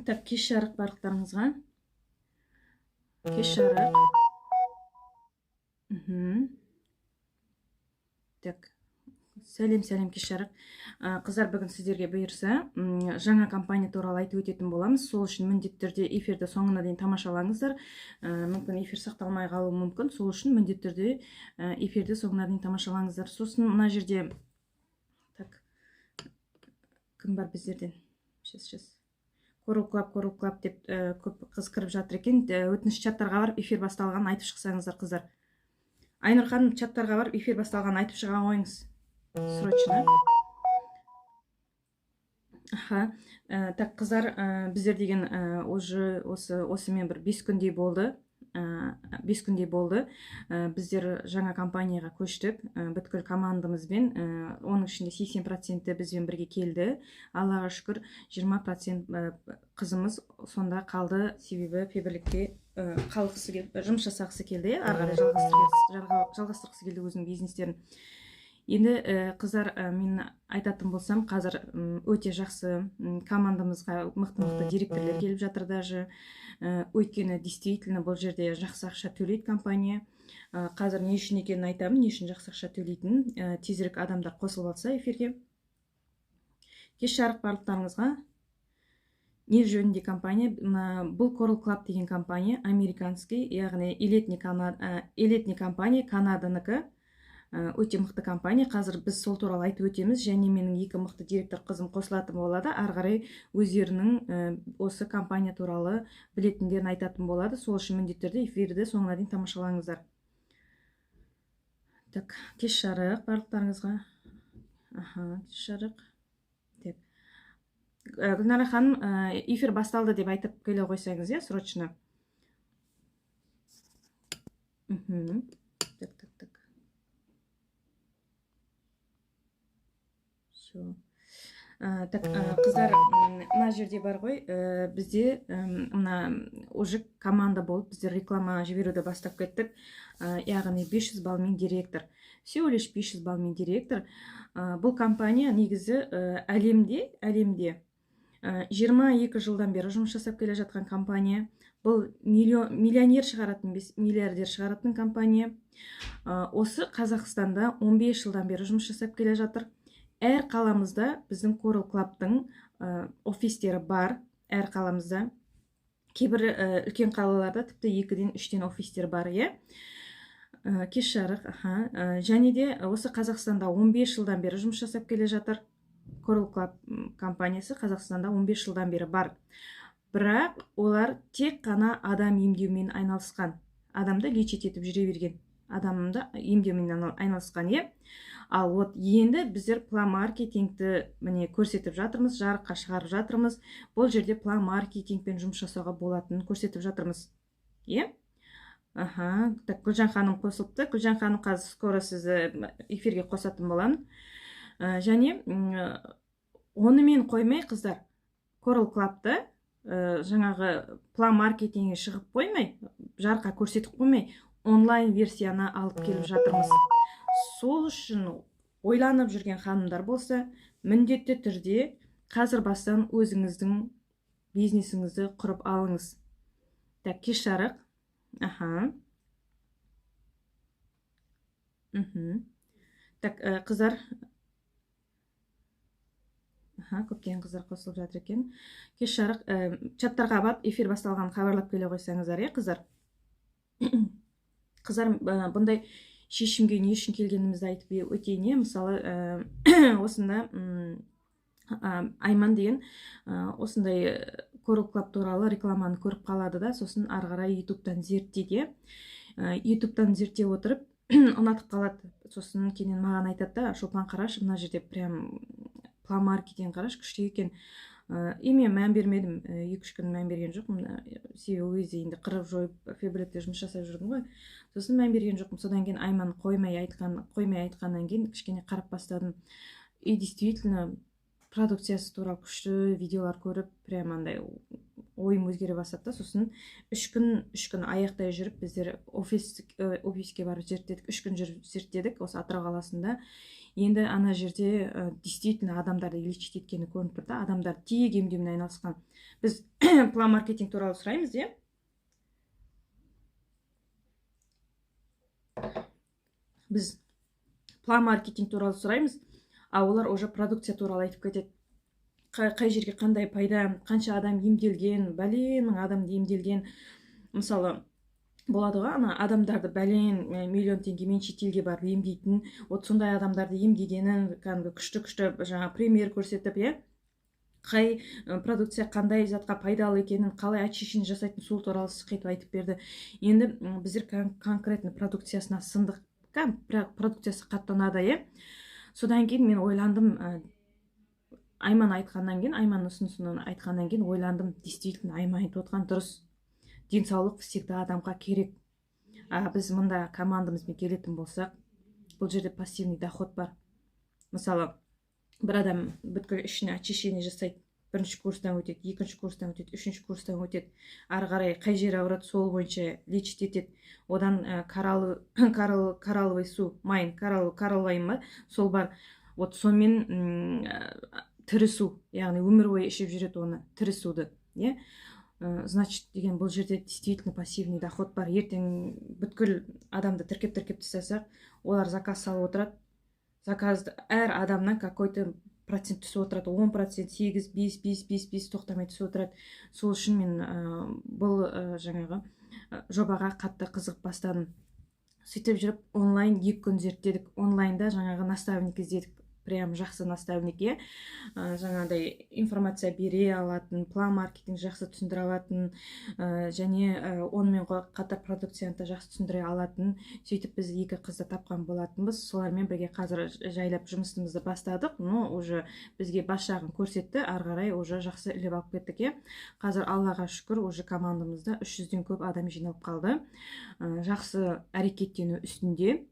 Так, кеш жарық барлықтарыңызға. Кеш жарық. Так, сәлем, сәлем, кеш жарық. Қыздар, бүгін сіздерге бұйырса, жаңа компания туралы айтып өтетін боламыз. Сол үшін міндетті түрде эфирді соңына дейін тамашалаңыздар. Мүмкін эфир сақталмай қалуы мүмкін. Сол үшін міндетті түрде эфирді соңына дейін тамашалаңыздар. Сосын мына жерде, так, кім бар біздерден? Сейчас, сейчас. Coral Club, Coral Club деп көп қыз кіріп жатыр екен. Өтініш, чаттарға барып эфир басталғанын айтып шықсаңыздар, қыздар. Айнұр ханым, чаттарға барып эфир басталғанын айтып шыға қойыңыз. Срочно. Аха. Так, қыздар, біздер деген уже осымен бір 5 күндей болды. 5 күндей болды. Біздер жаңа компанияға көштік. Бүткіл командамызбен, оның ішінде 80% бізбен бірге келді. Аллаға шүкір, 20% қызымыз сонда қалды, себебі Фаберликте қалғысы келіп, жұмыс жасағысы келді, иә, ары қарай жалғастырғысы келді өзінің бизнестерін. Енді, қыздар, мен айтатын болсам, қазір өте жақсы, командамызға мықты-мықты директорлер келіп жатыр даже. Өйткені действительно бұл жерде жақсы ақша төлейді компания. Қазір не үшін екенін айтамын, не үшін жақсы ақша төлейтінін. Тезірек адамдар қосылып алса эфирге. Кеш жарық барлықтарыңызға. Не жөнінде компания? Мына, бұл Coral Club деген компания, американский, яғни элитный компания, Канаданыкі. Өте мықты компания. Қазір біз сол туралы айтып өтеміз, және менің екі мықты директор қызым қосылатын болады. Ары қарай өздерінің осы компания туралы білетіндерін айтатын болады. Сол үшін міндетті түрде эфирді соңына дейін тамашалаңыздар. Так, кеш жарық барлықтарыңызға. Аха, кеш жарық. Так. Гүлнара ханым, эфир басталды деп айтып келе қойсаңыз, иә, срочно. Так, так, так. Всё. Так, қыздар, мына жерде бар ғой, бізде, мына уже команда болып біздер реклама жіберуді бастап кеттік. Яғни 500 баллмен директор. Всего лишь 500 баллмен директор. Бұл компания негізі, әлемде 22 жылдан бері жұмыс жасап келе жатқан компания. Бұл миллионер шығаратын, миллиардер шығаратын компания. Осы Қазақстанда 15 жылдан бері жұмыс жасап келе жатыр. Әр қаламызда біздің Coral Club'тың офистері бар, әр қаламызда. Кейбір үлкен қалаларда тіпті екіден, үштен офистер бар, иә. Кеш жарық, аха. Және де осы Қазақстанда 15 жылдан бері жұмыс жасап келе жатыр. Coral Club компаниясы Қазақстанда 15 жылдан бері бар. Бірақ олар тек қана адам емдеумен айналысқан. Адамды лечить етіп жүре берген. Адамды емдеумен айналысқан, иә. Ал вот енді біздер план маркетингті міне көрсетіп жатырмыз, жарыққа шығарып жатырмыз. Бұл жерде план маркетингпен жұмыс жасауға болатынын көрсетіп жатырмыз. Иә? Аха, так, Гүлжан ханым қосылыпты. Гүлжан ханым, қазір скоро сізді эфирге қосатын боламын. Және онымен қоймай, қыздар, Coral Club'ты, жаңағы план маркетингге шығып қоймай, жарыққа көрсетіп қоймай, онлайн версияны алып келіп жатырмыз. Сол үшін ойланып жүрген ханымдар болса, міндетті түрде қазір бастан өзіңіздің бизнесіңізді құрып алыңыз. Так, кеш жарық. Аха. Так, қыздар. Аха, көптеген қыздар қосылып жатыр екен. Кеш жарық, чаттарға барып эфир басталғанын хабарлап келе қойсаңыздар, иә, қыздар. Қыздар, бұндай шешімге не үшін келгенімізді айтып өтейін, иә. Мысалы, осында, Айман деген, осындай Coral Club туралы рекламаны көріп қалады да, сосын ары қарай YouTube'тан зерттейді, иә. YouTube'тан зерттеп отырып ұнатып қалады. Сосын кейіннен маған айтады да: «Шолпан, қарашы, мына жерде прям план маркетинг, қарашы, күшті екен». И мен мән бермедім, екі-үш күн мән берген жоқпын, себебі ол кезде енді қырып жойып Фаберликте жұмыс жасап жүрдім ғой. Сосын мән берген жоқпын. Содан кейін Айман қоймай айтқаннан кейін кішкене қарап бастадым. И действительно продукциясы туралы күшті видеолар көріп, прям андай ойым өзгере бастады да. Сосын үш күн аяқтай жүріп біздер офиске барып зерттедік, 3 күн жүріп зерттедік осы Атырау қаласында. Енді ана жерде действительно адамдарды лечить еткені көрініп тұр да, адамдар тек емдеумен айналысқан. Біз план маркетинг туралы сұраймыз, иә? Біз план маркетинг туралы сұраймыз, а олар уже продукция туралы айтып кетеді. Қай жерге қандай пайда, қанша адам емделген, бәлен мың адам емделген. Мысалы, болады ғой ана адамдарды бәлен миллион теңгемен шетелге барып емдейтін, вот сондай адамдарды емдегенін кәдімгі күшті-күшті жаңа премьер көрсетіп, иә, қай продукция қандай затқа пайдалы екенін, қалай очищение жасайтын, сол туралы сықитып айтып берді. Енді біздер конкретно продукциясына сындық, бірақ продукциясы қатты ұнады, иә. Содан кейін мен ойландым, Айман айтқаннан кейін, Айманның ұсынысын айтқаннан кейін ойландым, действительно Айман айтып отқан дұрыс. Денсаулық всегда адамға керек. А біз мында командамызбен келетін болсақ, бұл жерде пассивный доход бар. Мысалы, бір адам бүткіл ішіне очищение жасайды, бірінші курстан өтеді, екінші курстан өтеді, үшінші курстан өтеді, ары қарай қай жері ауырады, сол бойынша лечить етеді. Одан коралловый су, майн, коралловый ма, сол бар. Вот сонымен тірі су, яғни өмір бойы ішіп жүреді оны, тірі суды, иә. Значит, деген бұл жерде действительно пассивный доход бар. Ертең бүткіл адамды тіркеп-тіркеп тастасақ, олар заказ салып отырады. Заказды әр адамнан какой-то процент түсіп отырады, 10%, 8, 5, 5, 5, 5 тоқтамай түсіп отырады. Сол үшін мен бұл жаңағы жобаға қатты қызығып бастадым. Сөйтіп жүріп онлайн 2 күн зерттедік. Онлайнда жаңағы наставник іздедік, прям жақсы наставник, иә, жаңағыдай информация бере алатын, план маркетинг жақсы түсіндіре алатын, және онымен қатар продукцияны да жақсы түсіндіре алатын. Сөйтіп біз 2 қызды тапқан болатынбыз. Солармен бірге қазір жайлап жұмысымызды бастадық, но уже бізге бас жағын көрсетті, ары қарай уже жақсы іліп алып кеттік, иә. Қазір Аллаға шүкір, уже командамызда 300-ден көп адам жиналып қалды. Жақсы әрекеттену үстінде.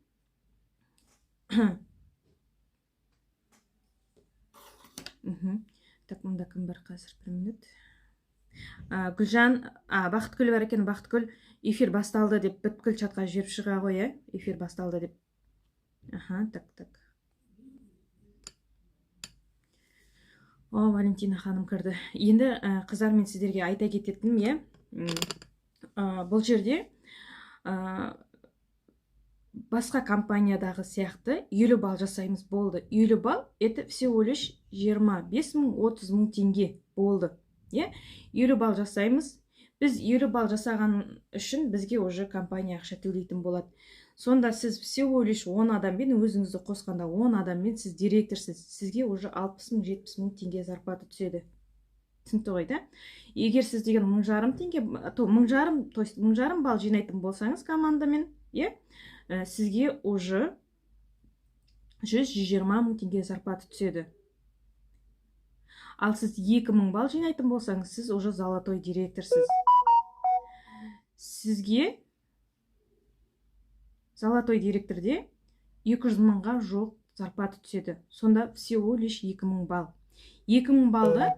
Так, мында кім бар қазір? Бір минут. Гүлжан, Бақытгүл бар екен. Бақытгүл, эфир басталды деп бүткіл чатқа жіберіп шыға ғой, иә? Эфир басталды деп. Аха, так, так. О, Валентина ханым кірді. Енді, қыздар, мен сіздерге айта кететінім, иә? Бұл жерде, басқа компаниядағы сияқты 50 балл жасаймыз, болды. 50 балл это всего лишь 25 мың, 30 мың теңге болды, иә? 50 балл жасаймыз. Біз 50 балл жасаған үшін бізге уже компания ақша төлейтін болады. Сонда сіз всего лишь 10 адаммен, өзіңізді қосқанда 10 адаммен сіз директорсыз, сізге уже 60 мың, 70 мың теңге зарплата түседі. Түсінікті ғой, да? Егер сіз деген мың жарым теңге, то мың жарым, то есть мың жарым балл жинайтын болсаңыз командамен, иә? Сізге уже жүз, жүз жиырма мың теңге зарплата түседі. Ал сіз 2000 балл жинайтын болсаңыз, сіз уже золотой директорсыз. Сізге золотой директорде 200 мыңға жуық зарплата түседі. Сонда всего лишь 2000 балл. 2000 баллда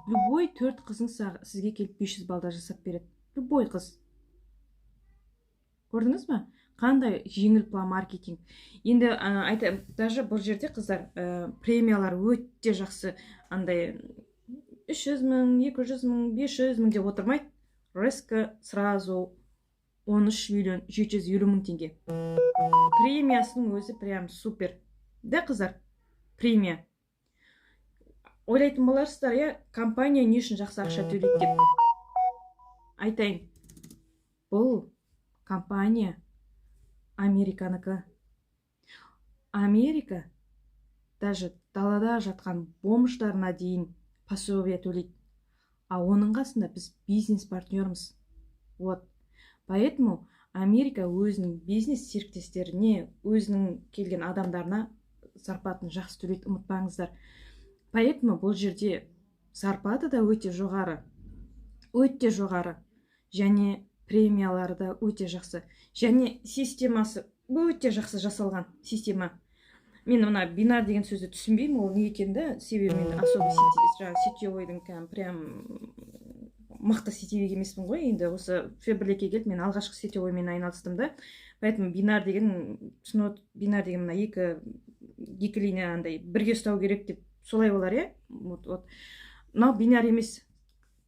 любой 4 қыздың сізге келіп 500 баллда жасап береді. Любой қыз. Көрдіңіз ба? Қандай жеңіл план маркетинг. Енді, айта, даже бұл жерде қыздар, премиялар өте жақсы. Андай 300 мың, 200 мың, 500 мың деп отырмайды. Резко сразу 13 миллион 750 мың теңге. Премиясының өзі прям супер. Да, қыздар? Премия. Ойлайтын боларсыздар, иә, компания не үшін жақсы ақша төлейді деп. Айтайын. Бұл компания Американыкі. Америка даже далада жатқан бомждарына дейін пособие төлейді. А оның қасында біз бизнес-партнерміз. Вот. Поэтому Америка өзінің бизнес серіктестеріне, өзінің келген адамдарына зарплатын жақсы төлейді, ұмытпаңыздар. Поэтому бұл жерде зарплата да өте жоғары. Өте жоғары. Және премиялары да өте жақсы. Және системасы өте жақсы жасалған система. Мен мына бинар деген сөзді түсінбеймін, ол не екенін да, себебі мен особо жаңағы сетевойдың кәдімгі прям мықты сетевик емеспін ғой. Енді осы Фаберликке келіп мен алғашқы сетевоймен айналыстым да. Поэтому бинар деген түсініп, бинар деген мына екі Екі линия андай бірге ұстау керек деп солай болар, иә. Вот мынау бинар емес,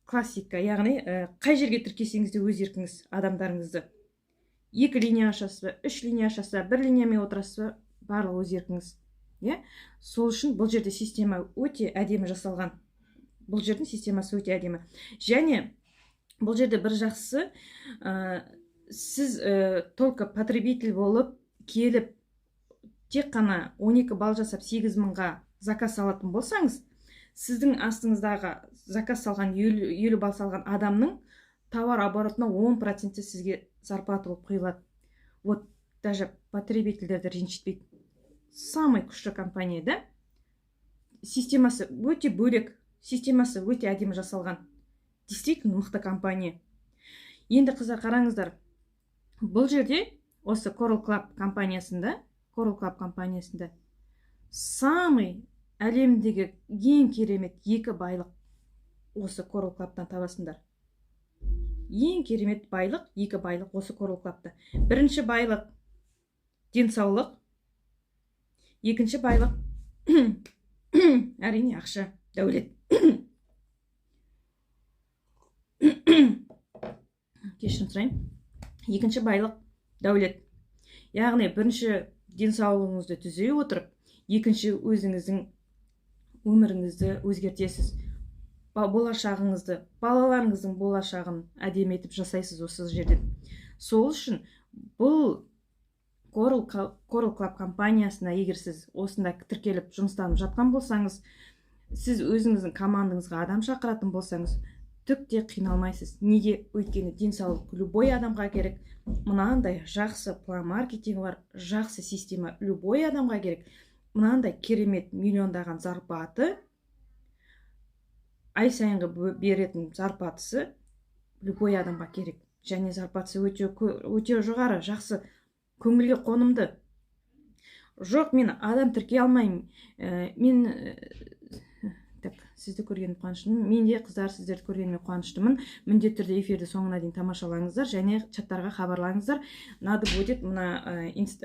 классика, яғни қай жерге тіркесеңіз де өз еркіңіз. Адамдарыңызды екі линия ашасыз ба, үш линия ашасыз ба, бір линиямен отырасыз ба, барлығы өз еркіңіз, иә. Сол үшін бұл жерде система өте әдемі жасалған, бұл жердің системасы өте әдемі. Және бұл жерде бір жақсысы, сіз только потребитель болып келіп, тек қана 12 балл жасап, 8 мыңға заказ алатын болсаңыз, сіздің астыңыздағы заказ салған, 50 балл салған адамның товар оборотына 10 проценті сізге зарплата болып құйылады. Вот даже потребительдерді ренжітпейді. Самый күшті компания да, системасы өте бөлек, системасы өте әдемі жасалған, действительно мықты компания. Енді, қыздар, қараңыздар, бұл жерде осы Coral Club компаниясында, Coral Club компаниясында самый әлемдегі ең керемет екі байлық осы Coral Club'тан табасыңдар. Ең керемет байлық, екі байлық осы Coral Club'та. Бірінші байлық — денсаулық, екінші байлық, әрине, ақша, дәулет. Кешірім сұраймын. Екінші байлық — дәулет. Яғни бірінші денсаулығыңызды түзей отырып, екінші өзіңіздің өміріңізді өзгертесіз, болашағыңызды, балаларыңыздың болашағын әдемі етіп жасайсыз осы жерден. Сол үшін бұл Coral Club компаниясына егер сіз осында тіркеліп, жұмыстанып жатқан болсаңыз, сіз өзіңіздің командаңызға адам шақыратын болсаңыз, түк те қиналмайсыз. Неге? Өйткені денсаулық любой адамға керек. Мынандай жақсы план маркетинг бар, жақсы система любой адамға керек. Мынандай керемет миллиондаған зарплаты, ай сайынғы беретін зарплатасы любой адамға керек. Және зарплатасы өте өте жоғары, жақсы, көңілге қонымды. Жоқ, мен адам тіркей алмаймын, мен так, сізді көргеніме қуаныштымын. Мен де, қыздар, сіздерді көргеніме қуаныштымын. Міндетті түрде эфирді соңына дейін тамашалаңыздар және чаттарға хабарлаңыздар. Надо будет мына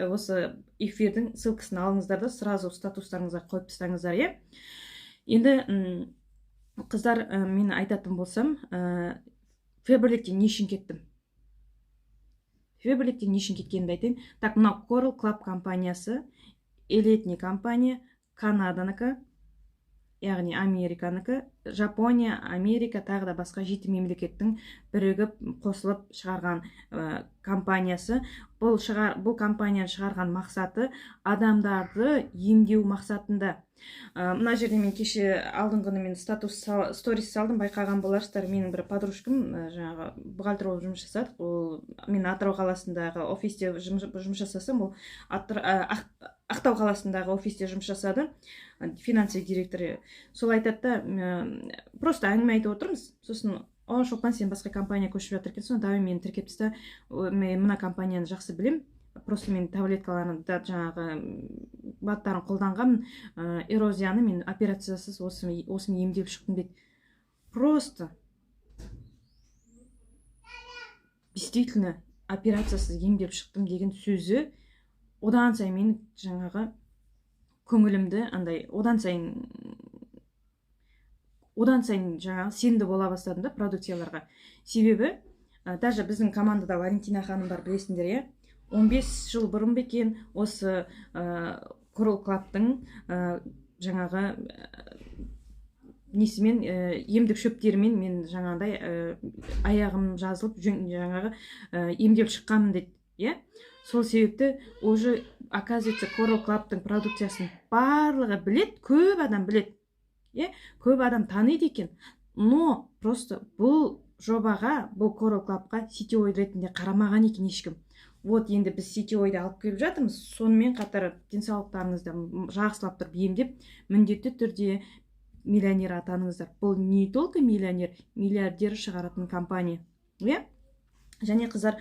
осы эфирдің ссылкасын алыңыздар да, сразу статустарыңызға қойып тастаңыздар, иә. Енді, қыздар, мен айтатын болсам, Фаберликтен не үшін кеттім, Фаберликтен не үшін кеткенімді айтайын. Так, мынау Coral Club компаниясы элитный компания, Канаданікі, яғни Американікі, Жапония, Америка, тағы да басқа жеті мемлекеттің бірігіп, қосылып шығарған компаниясы. Бұл компанияны шығарған мақсаты — адамдарды емдеу мақсатында. Мына жерде мен кеше, алдыңғы күні мен статус, сторис салдым, байқаған боларсыздар. Менің бір подружкам, жаңағы бухгалтер болып жұмыс жасадық. Ол, мен Атырау қаласындағы офисте жұмыс жасасам, ол Ақтау қаласындағы офисте жұмыс жасады, финансовый директор. Сол айтады да, просто әңгіме айтып отырмыз. Сосын: «О, Шолпан, сен басқа компания көшіп жатыр екенсің, давай мені тіркеп таста, мен мына компанияны жақсы білемін, просто мен таблеткаларын да, жаңағы БАДтарын қолданғанмын, эрозияны мен операциясыз осымен емдеп шықтым», — дейді. Просто действительно операциясыз емдеп шықтым деген сөзі одан сайын мен жаңағы көңілімді андай одан сайын жаңағы сенімді бола бастадым да продукцияларға. Себебі даже біздің командада Валентина ханым бар, білесіңдер, иә. 15 жыл бұрын ба екен, осы Coral Clubтың жаңағы несімен, емдік шөптерімен мен жаңағыдай аяғым жазылып, жаңағы емделіп шыққанмын дейді, иә. Сол себепті уже, оказывается, Coral Clubтың продукциясын барлығы білет, көп адам білет, иә, көп адам таниды екен. Но просто бұл жобаға, бұл Coral Clubқа сетевой ретінде қарамаған екен ешкім. Вот енді біз сетевойды алып келіп жатырмыз. Сонымен қатар денсаулықтарыңызды жақсылап тұрып емдеп, міндетті түрде миллионер атаныңыздар. Бұл не только миллионер, миллиардер шығаратын компания, иә. Және, қыздар,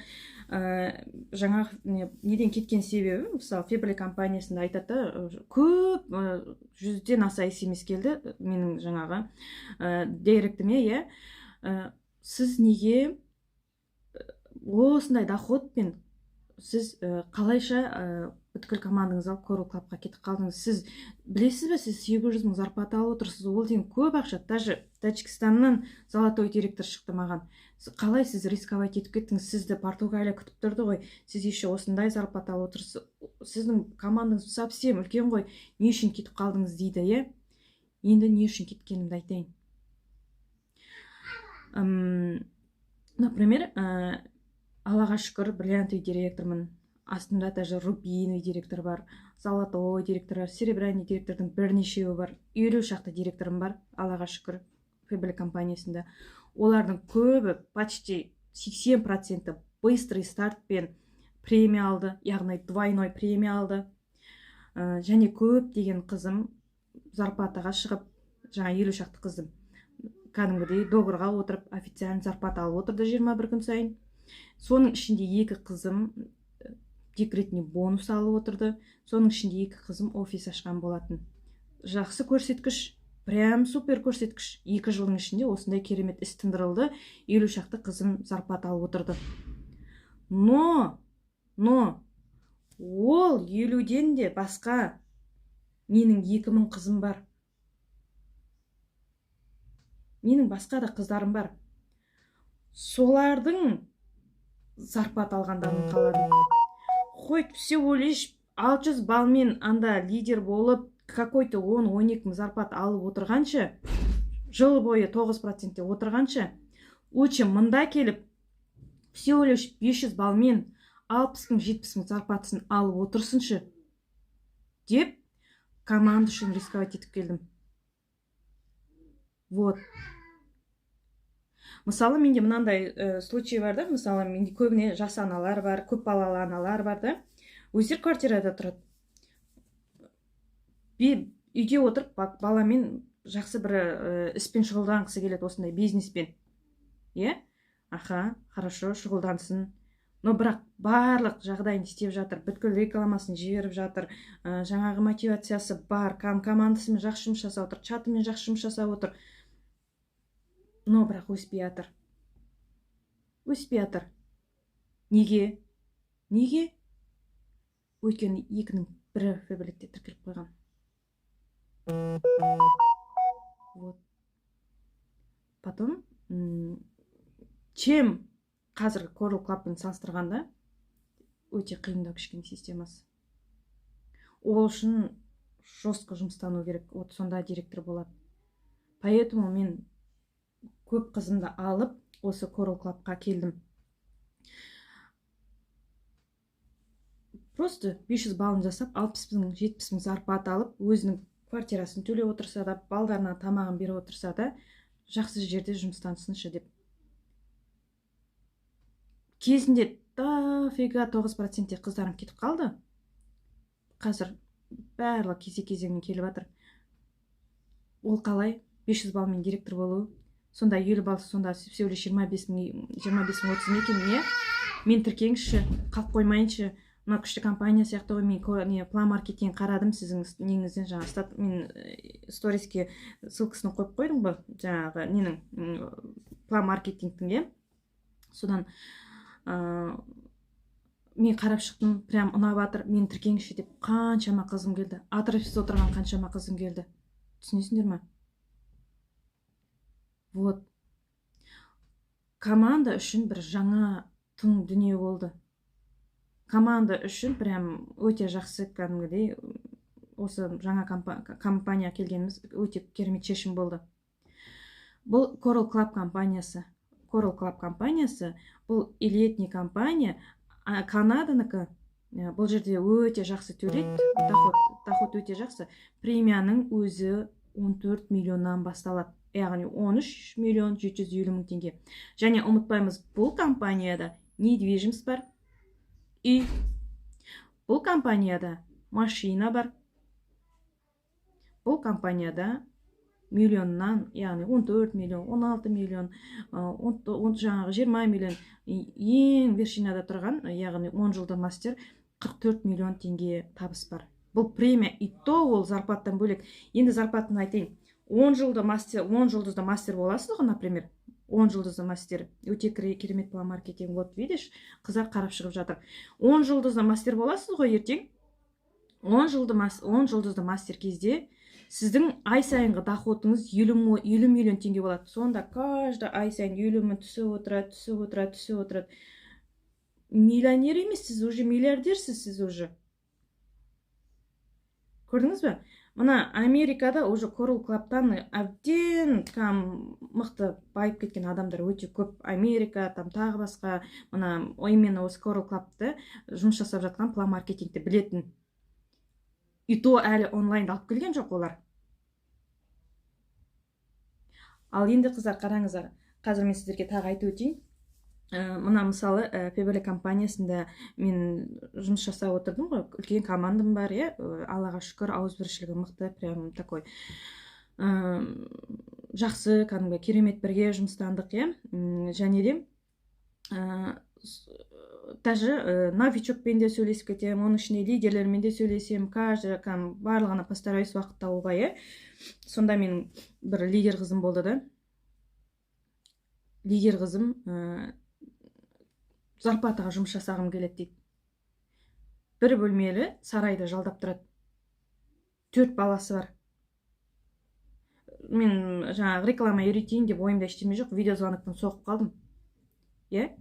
жаңағы неден кеткен себебі, мысалы, Фаберлик компаниясында айтады да, көп, 100-ден аса смс келді менің жаңағы директіме, иә. Сіз неге осындай доходпен, сіз қалайша Бүткіл командаңызды алып, Coral Club-қа кетіп қалдыңыз. Сіз білесіз бе, сіз 800 мың зарплата алып отырсыз, ол деген көп ақша. Даже Тәжікстаннан золотой директор шықты маған. Қалай сіз рисковать етіп кеттіңіз? Сізді Португалия күтіп тұрды ғой, сіз еще осындай зарплата алып отырсыз, сіздің командаңыз совсем үлкен ғой, не үшін кетіп қалдыңыз дейді, иә. Енді не үшін кеткенімді айтайын. Например, Аллаға шүкір, бриллиантовый директормын, астымда даже рубиновый директор бар, золотой директор бар, серебряный директордың бірнешеуі бар, 50 шақты директорым бар, Аллаға шүкір, Фаберлик компаниясында. Олардың көбі, почти 80%-і быстрый стартпен премия алды, яғни двойной премия алды. Және көптеген қызым зарплатаға шығып, жаңа 50 шақты қызым кәдімгідей договорға отырып, официально зарплата алып отырды 21 күн сайын. Соның ішінде екі қызым декретный бонус алып отырды, соның ішінде екі қызым офис ашқан болатын. Жақсы көрсеткіш, прям супер көрсеткіш. 2 жылдың ішінде осындай керемет іс тындырылды, 50 шақты қызым зарплата алып отырды. Но ол 50-ден де басқа менің 2000 қызым бар, менің басқа да қыздарым бар. Солардың зарплата алғандарын қаладым. Хоть всего лишь 600 баллмен анда лидер болып, какой-то 10-12 мың зарплата алып отырғанша, жыл бойы 9%-те отырғанша, лучше мында келіп, всего лишь 500 баллмен 60 мың, 70 мың зарплатасын алып отырсыншы деп, команда үшін рисковать етіп келдім. Вот, мысалы, менде мынандай случай бар да. Мысалы, менде көбіне жас аналар бар, көп балалы аналар бар да, өздері квартирада тұрады. Үйде отырып, баламен жақсы бір іспен шұғылданғысы келеді, осындай бизнеспен, иә. Аха, хорошо, шұғылдансын, но бірақ барлық жағдайын істеп жатыр, бүткіл рекламасын жіберіп жатыр, жаңағы мотивациясы бар, командасымен жақсы жұмыс жасап отыр, чатымен жақсы жұмыс жасап отыр, но бірақ өспей жатыр, өспей жатыр. Неге? Неге? Өйткені екінің бірі Фаберликте тіркеліп қойған. Вот потом, чем қазіргі Coral Club-пен салыстырғанда, өте қиындау кішкене системасы. Ол үшін жестко жұмыстану керек, вот сонда директор болады. Поэтому мен көп қызымды алып, осы Coral Club-қа келдім. Просто 500 баллын жасап, 60 мың, 70 мың зарплата алып, өзінің квартирасын төлеп отырса да, балдарына тамағын беріп отырса да, жақсы жерде жұмыстансыншы деп. Кезінде дофига 9%-те қыздарым кетіп қалды, қазір барлығы кезек кезегімен келіп жатыр. Ол қалай 500 баллмен директор болу? Сонда 50 балл, сонда всего лишь 25 мың, 25 мың, 30 мың екен, иә. Мен тіркеңізші, қалып қоймайыншы, мына күшті компания сияқты ғой. Мен не, план маркетинг қарадым сіздің неңізден, жаңағы мен сториске ссылкасын қойып қойдым ғой, жаңағы ненің, план маркетингтің, иә. Содан мен қарап шықтым, прям ұнап жатыр, мен тіркеңізші деп қаншама қызым келді, отрывсыз отырған қаншама қызым келді, түсінесіңдер ма? Вот команда үшін бір жаңа тың дүние болды, команда үшін прям өте жақсы. Кәдімгідей осы жаңа компания келгеніміз өте керемет шешім болды. Бұл Coral Club компаниясы. Coral Club компаниясы бұл элитный компания, Канаданікі. Бұл жерде өте жақсы төлейді, доход өте жақсы. Премияның өзі 14 миллионнан басталады, яғни 13 миллион 750 мың теңге. Және ұмытпаймыз, бұл компанияда недвижимость бар, үй, бұл компанияда машина бар. Бұл компанияда миллионнан, яғни 14 миллион, 16 миллион, жаңағы 20 миллион, ең вершинада тұрған, яғни 10 жылда мастер, 44 миллион теңге табыс бар. Бұл премия, и то ол зарплаттан бөлек. Енді зарплатын айтайын. 10 жылда мастер, 10 жұлдызды мастер боласыз ғой, например, 10 жұлдызды мастер. Өте керемет план маркетинг. Вот видишь, қыздар қарап шығып жатыр. 10 жұлдызды мастер боласыз ғой ертең. 10 жұлдызды мастер кезде сіздің ай сайынғы доходыңыз 50 миллион теңге болады. Сонда каждый ай сайын 50 мың түсіп отырады, түсіп отырады, түсіп отырады. Миллионер емессіз, уже миллиардерсіз сіз уже. Көрдіңіз бе? Мына Америкада уже Coral Club'тан әбден мықты байып кеткен адамдар өте көп. Америка, там тағы басқа, мына именно осы Coral Club'ты жұмыс жасап жатқан план маркетингті білетін. И то әлі онлайнды алып келген жоқ олар. Ал енді қыздар қараңыздар, қазір мен сіздерге тағы айтып өтейін. Мына мысалы Фаберлик компаниясында мен жұмыс жасап отырдым ғой, үлкен командам бар, иә, Аллаға шүкір, ауызбіршілігі мықты, прям такой жақсы, кәдімгі керемет бірге жұмыстандық, иә. Және де даже новичокпен де сөйлесіп кетемін, оның ішінде лидерлермен де сөйлесемін, каждый барлығына постараюсь уақыт табуға, иә. Сонда менің бір лидер қызым болды да. Лидер қызым зарплатаға жұмыс жасағым келеді дейді. Бір бөлмелі сарайды жалдап тұрады. 4 баласы бар. Мен жаңағы реклама үйретейін деп ойымда ештеме жоқ, видеозвонокпен соғып қалдым. Иә?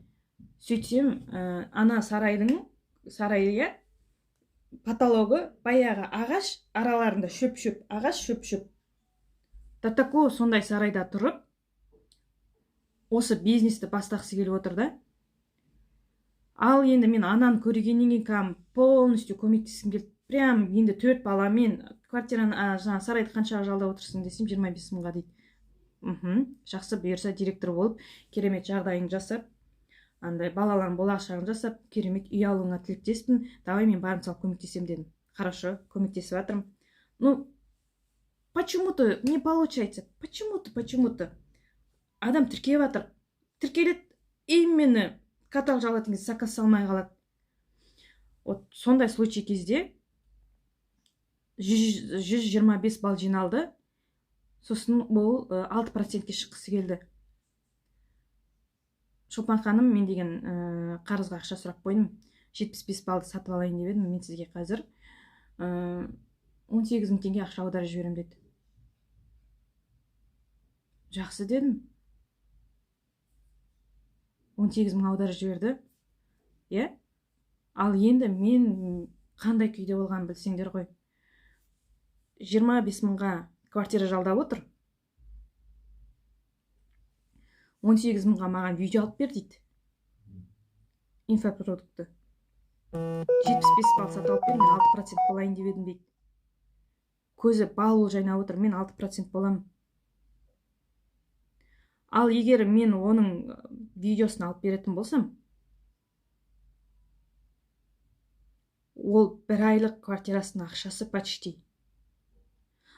Сөйтсем, ана сарайдың сарайы, потологы баяғы ағаш, араларында шөп-шөп, ағаш шөп-шөп. До такого сондай сарайда тұрып, осы бизнесті бастағысы келіп отыр да. Ал енді мен ананы көргеннен кейін кәдімгі полностью көмектескім келді. Прям енді 4 баламен квартираны, жаңа сарайды қаншаға жалдап отырсың десем, 25 мыңға дейді. Жақсы, бұйырса директор болып, керемет жағдайын жасап, андай балалардың болашағын жасап, керемет үй алуыңа тілектеспін. Давай мен барым салып көмектесем дедім. Хорошо, көмектесіп жатырмын. Ну, почему-то не получается. Почему-то. Адам тіркеп жатыр. Тіркеледі, именно каталог жалатын кезде заказ салмай қалады. Вот сондай случай кезде 125 балл жиналды. Сосын ол 6%-ке шыққысы келді. Шолпан ханым, мен деген қарызға ақша сұрап қойдым. 75 баллды сатып алайын деп едім. Мен сізге қазір 18 мың теңге ақша аударып жіберемін деді. Жақсы дедім. 18 мың аударып жіберді. Иә? Ал енді мен қандай күйде болғанын білсеңдер ғой. 25 мыңға квартира жалдап отыр. 18 мыңға маған видео алып бер дейді. Инфопродукты. 75 балл сатып алып бер, мен 6% болайын деп едім дейді. Көзі бал жайнап отыр, мен 6% боламын. Ал егер мен оның видеосын алып беретін болсам, ол бір айлық квартирасының ақшасы почти.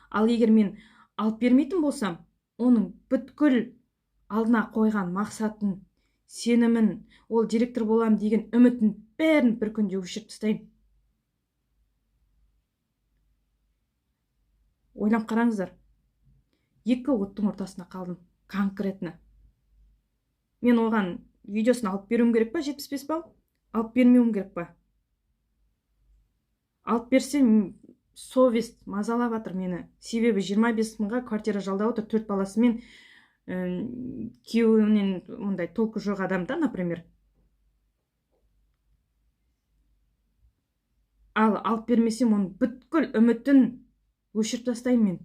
Ал егер мен алып бермейтін болсам, оның бүткіл алдына қойған мақсатын, сенімін, ол директор болам деген үмітін бәрін бір күнде өшіріп тастаймын. Ойланып қараңыздар. Екі оттың ортасына қалдым. Конкретно. Мен оған видеосын алып беруім керек па, 75 балл? Алып бермеуім керек па? Алып берсем, совесть мазалап жатыр мені. Себебі 25 мыңға квартира жалдап отыр, 4 баласымен, күйеуінен ондай толку жоқ адам да, например. Ал алып бермесем, оның бүткіл үмітін өшіріп тастаймын мен.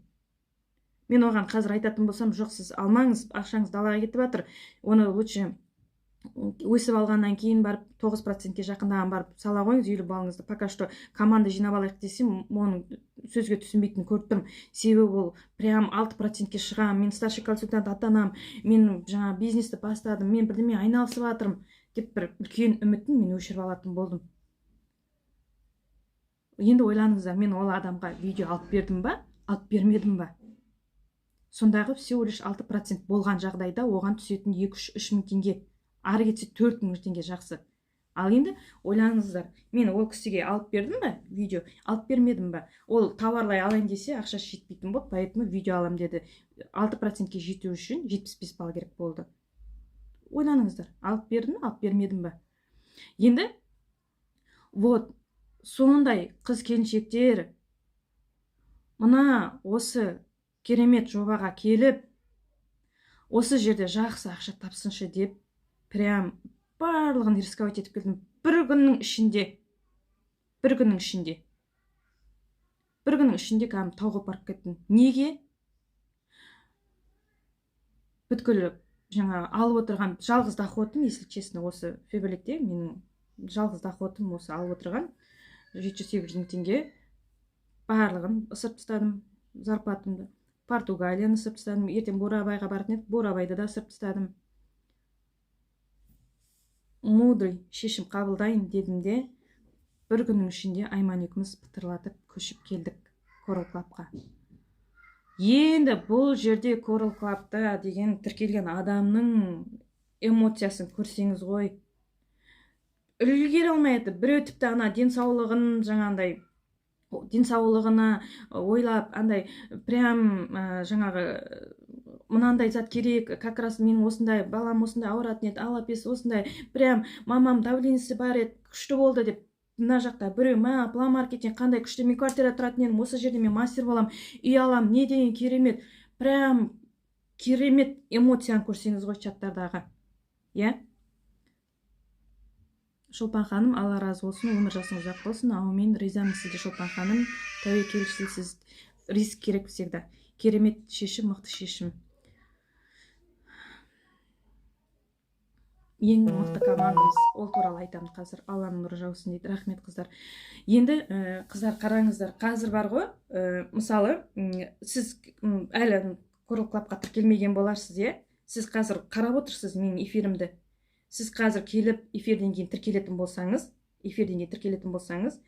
Мен оған қазір айтатын болсам, жоқ, сіз алмаңыз, ақшаңыз далаға кетіп жатыр. Оны лучше өсіп алғаннан кейін барып 9%-ке жақындаған барып сала қойыңыз 50 балыңызды. Пока что команда жинап алайық десем, оның сөзге түсінбейтінін көріп тұрмын. Себебі ол прям 6%-ке шығамын, мен старший консультант атанамын, мен жаңа бизнесті бастадым, мен бірдеме айналысып жатырмын деп бір үлкен үмітін мен өшіріп алатын болдым. Енді ойланыңыздар, мен ол адамға видео алып бердім ба, алып бермедім ба? Сондағы всего лишь 6% болған жағдайда оған түсетін 2-3 мың теңге, ары кетсе 4 мың теңге жақсы. Ал енді ойланыңыздар, мен ол кісіге алып бердім ба видео, алып бермедім ба? Ол товарлай алайын десе ақшасы жетпейтін болды, поэтому видео алам деді. 6%-ке жету үшін 75 балл керек болды. Ойланыңыздар, алып бердім, алып бермедім ба? Енді вот Сондай қыз келіншектер мына осы керемет жобаға келіп, осы жерде жақсы ақша тапсыншы деп, прям барлығын рисковать етіп келдім. Бір күннің ішінде, бір күннің ішінде, бір күннің ішінде кәдімгі тауға барып кеттім. Неге? Бүткіл жаңағы алып отырған жалғыз доходым, если честно, осы Фаберликте менің жалғыз доходым осы алып отырған 700-800 мың теңге, барлығын ысырып тастадым зарплатамды. Португалияны ысырып тастадым. Ертең Бурабайға баратын едік, Бурабайды да ысырып тастадым. Мудрый шешім қабылдайын дедім де, бір күннің ішінде Айман екеуміз пытырлатып көшіп келдік Корал Клабқа. Енді бұл жерде Корал Клабта деген тіркелген адамның эмоциясын көрсеңіз ғой, үлгере алмай жатыр. Біреу тіпті ана денсаулығын, жаңағындай денсаулығына ойлап, андай прям жаңағы мынандай зат керек, как раз менің осындай балам осындай ауыратын еді, аллапес осындай, прям мамам давлениесі бар еді, күшті болды деп. Мына жақта біреу: «Мә, план маркетинг қандай күшті, мен квартирада тұратын едім, осы жерде мен мастер боламын, үй аламын, не деген керемет!» Прям керемет эмоцияны көрсеңіз ғой чаттардағы, иә. Шолпан ханым, Алла разы болсын, өмір жасыңыз ұзақ болсын, әумин. Ризамын сізге, Шолпан ханым, тәуекелшілсіз, риск керек всегда. Керемет шешім, мықты шешім. Ең мықты командамыз, ол туралы айтамын қазір. Алланың нұры жаусын дейді. Рахмет, қыздар. Енді қыздар, қараңыздар, қазір бар ғой, мысалы, сіз әлі Корал Клабқа тіркелмеген боларсыз, иә? Сіз қазір қарап отырсыз менің эфирімді. Сіз қазір келіп эфирден кейін тіркелетін болсаңыз, эфирден кейін тіркелетін болсаңыз,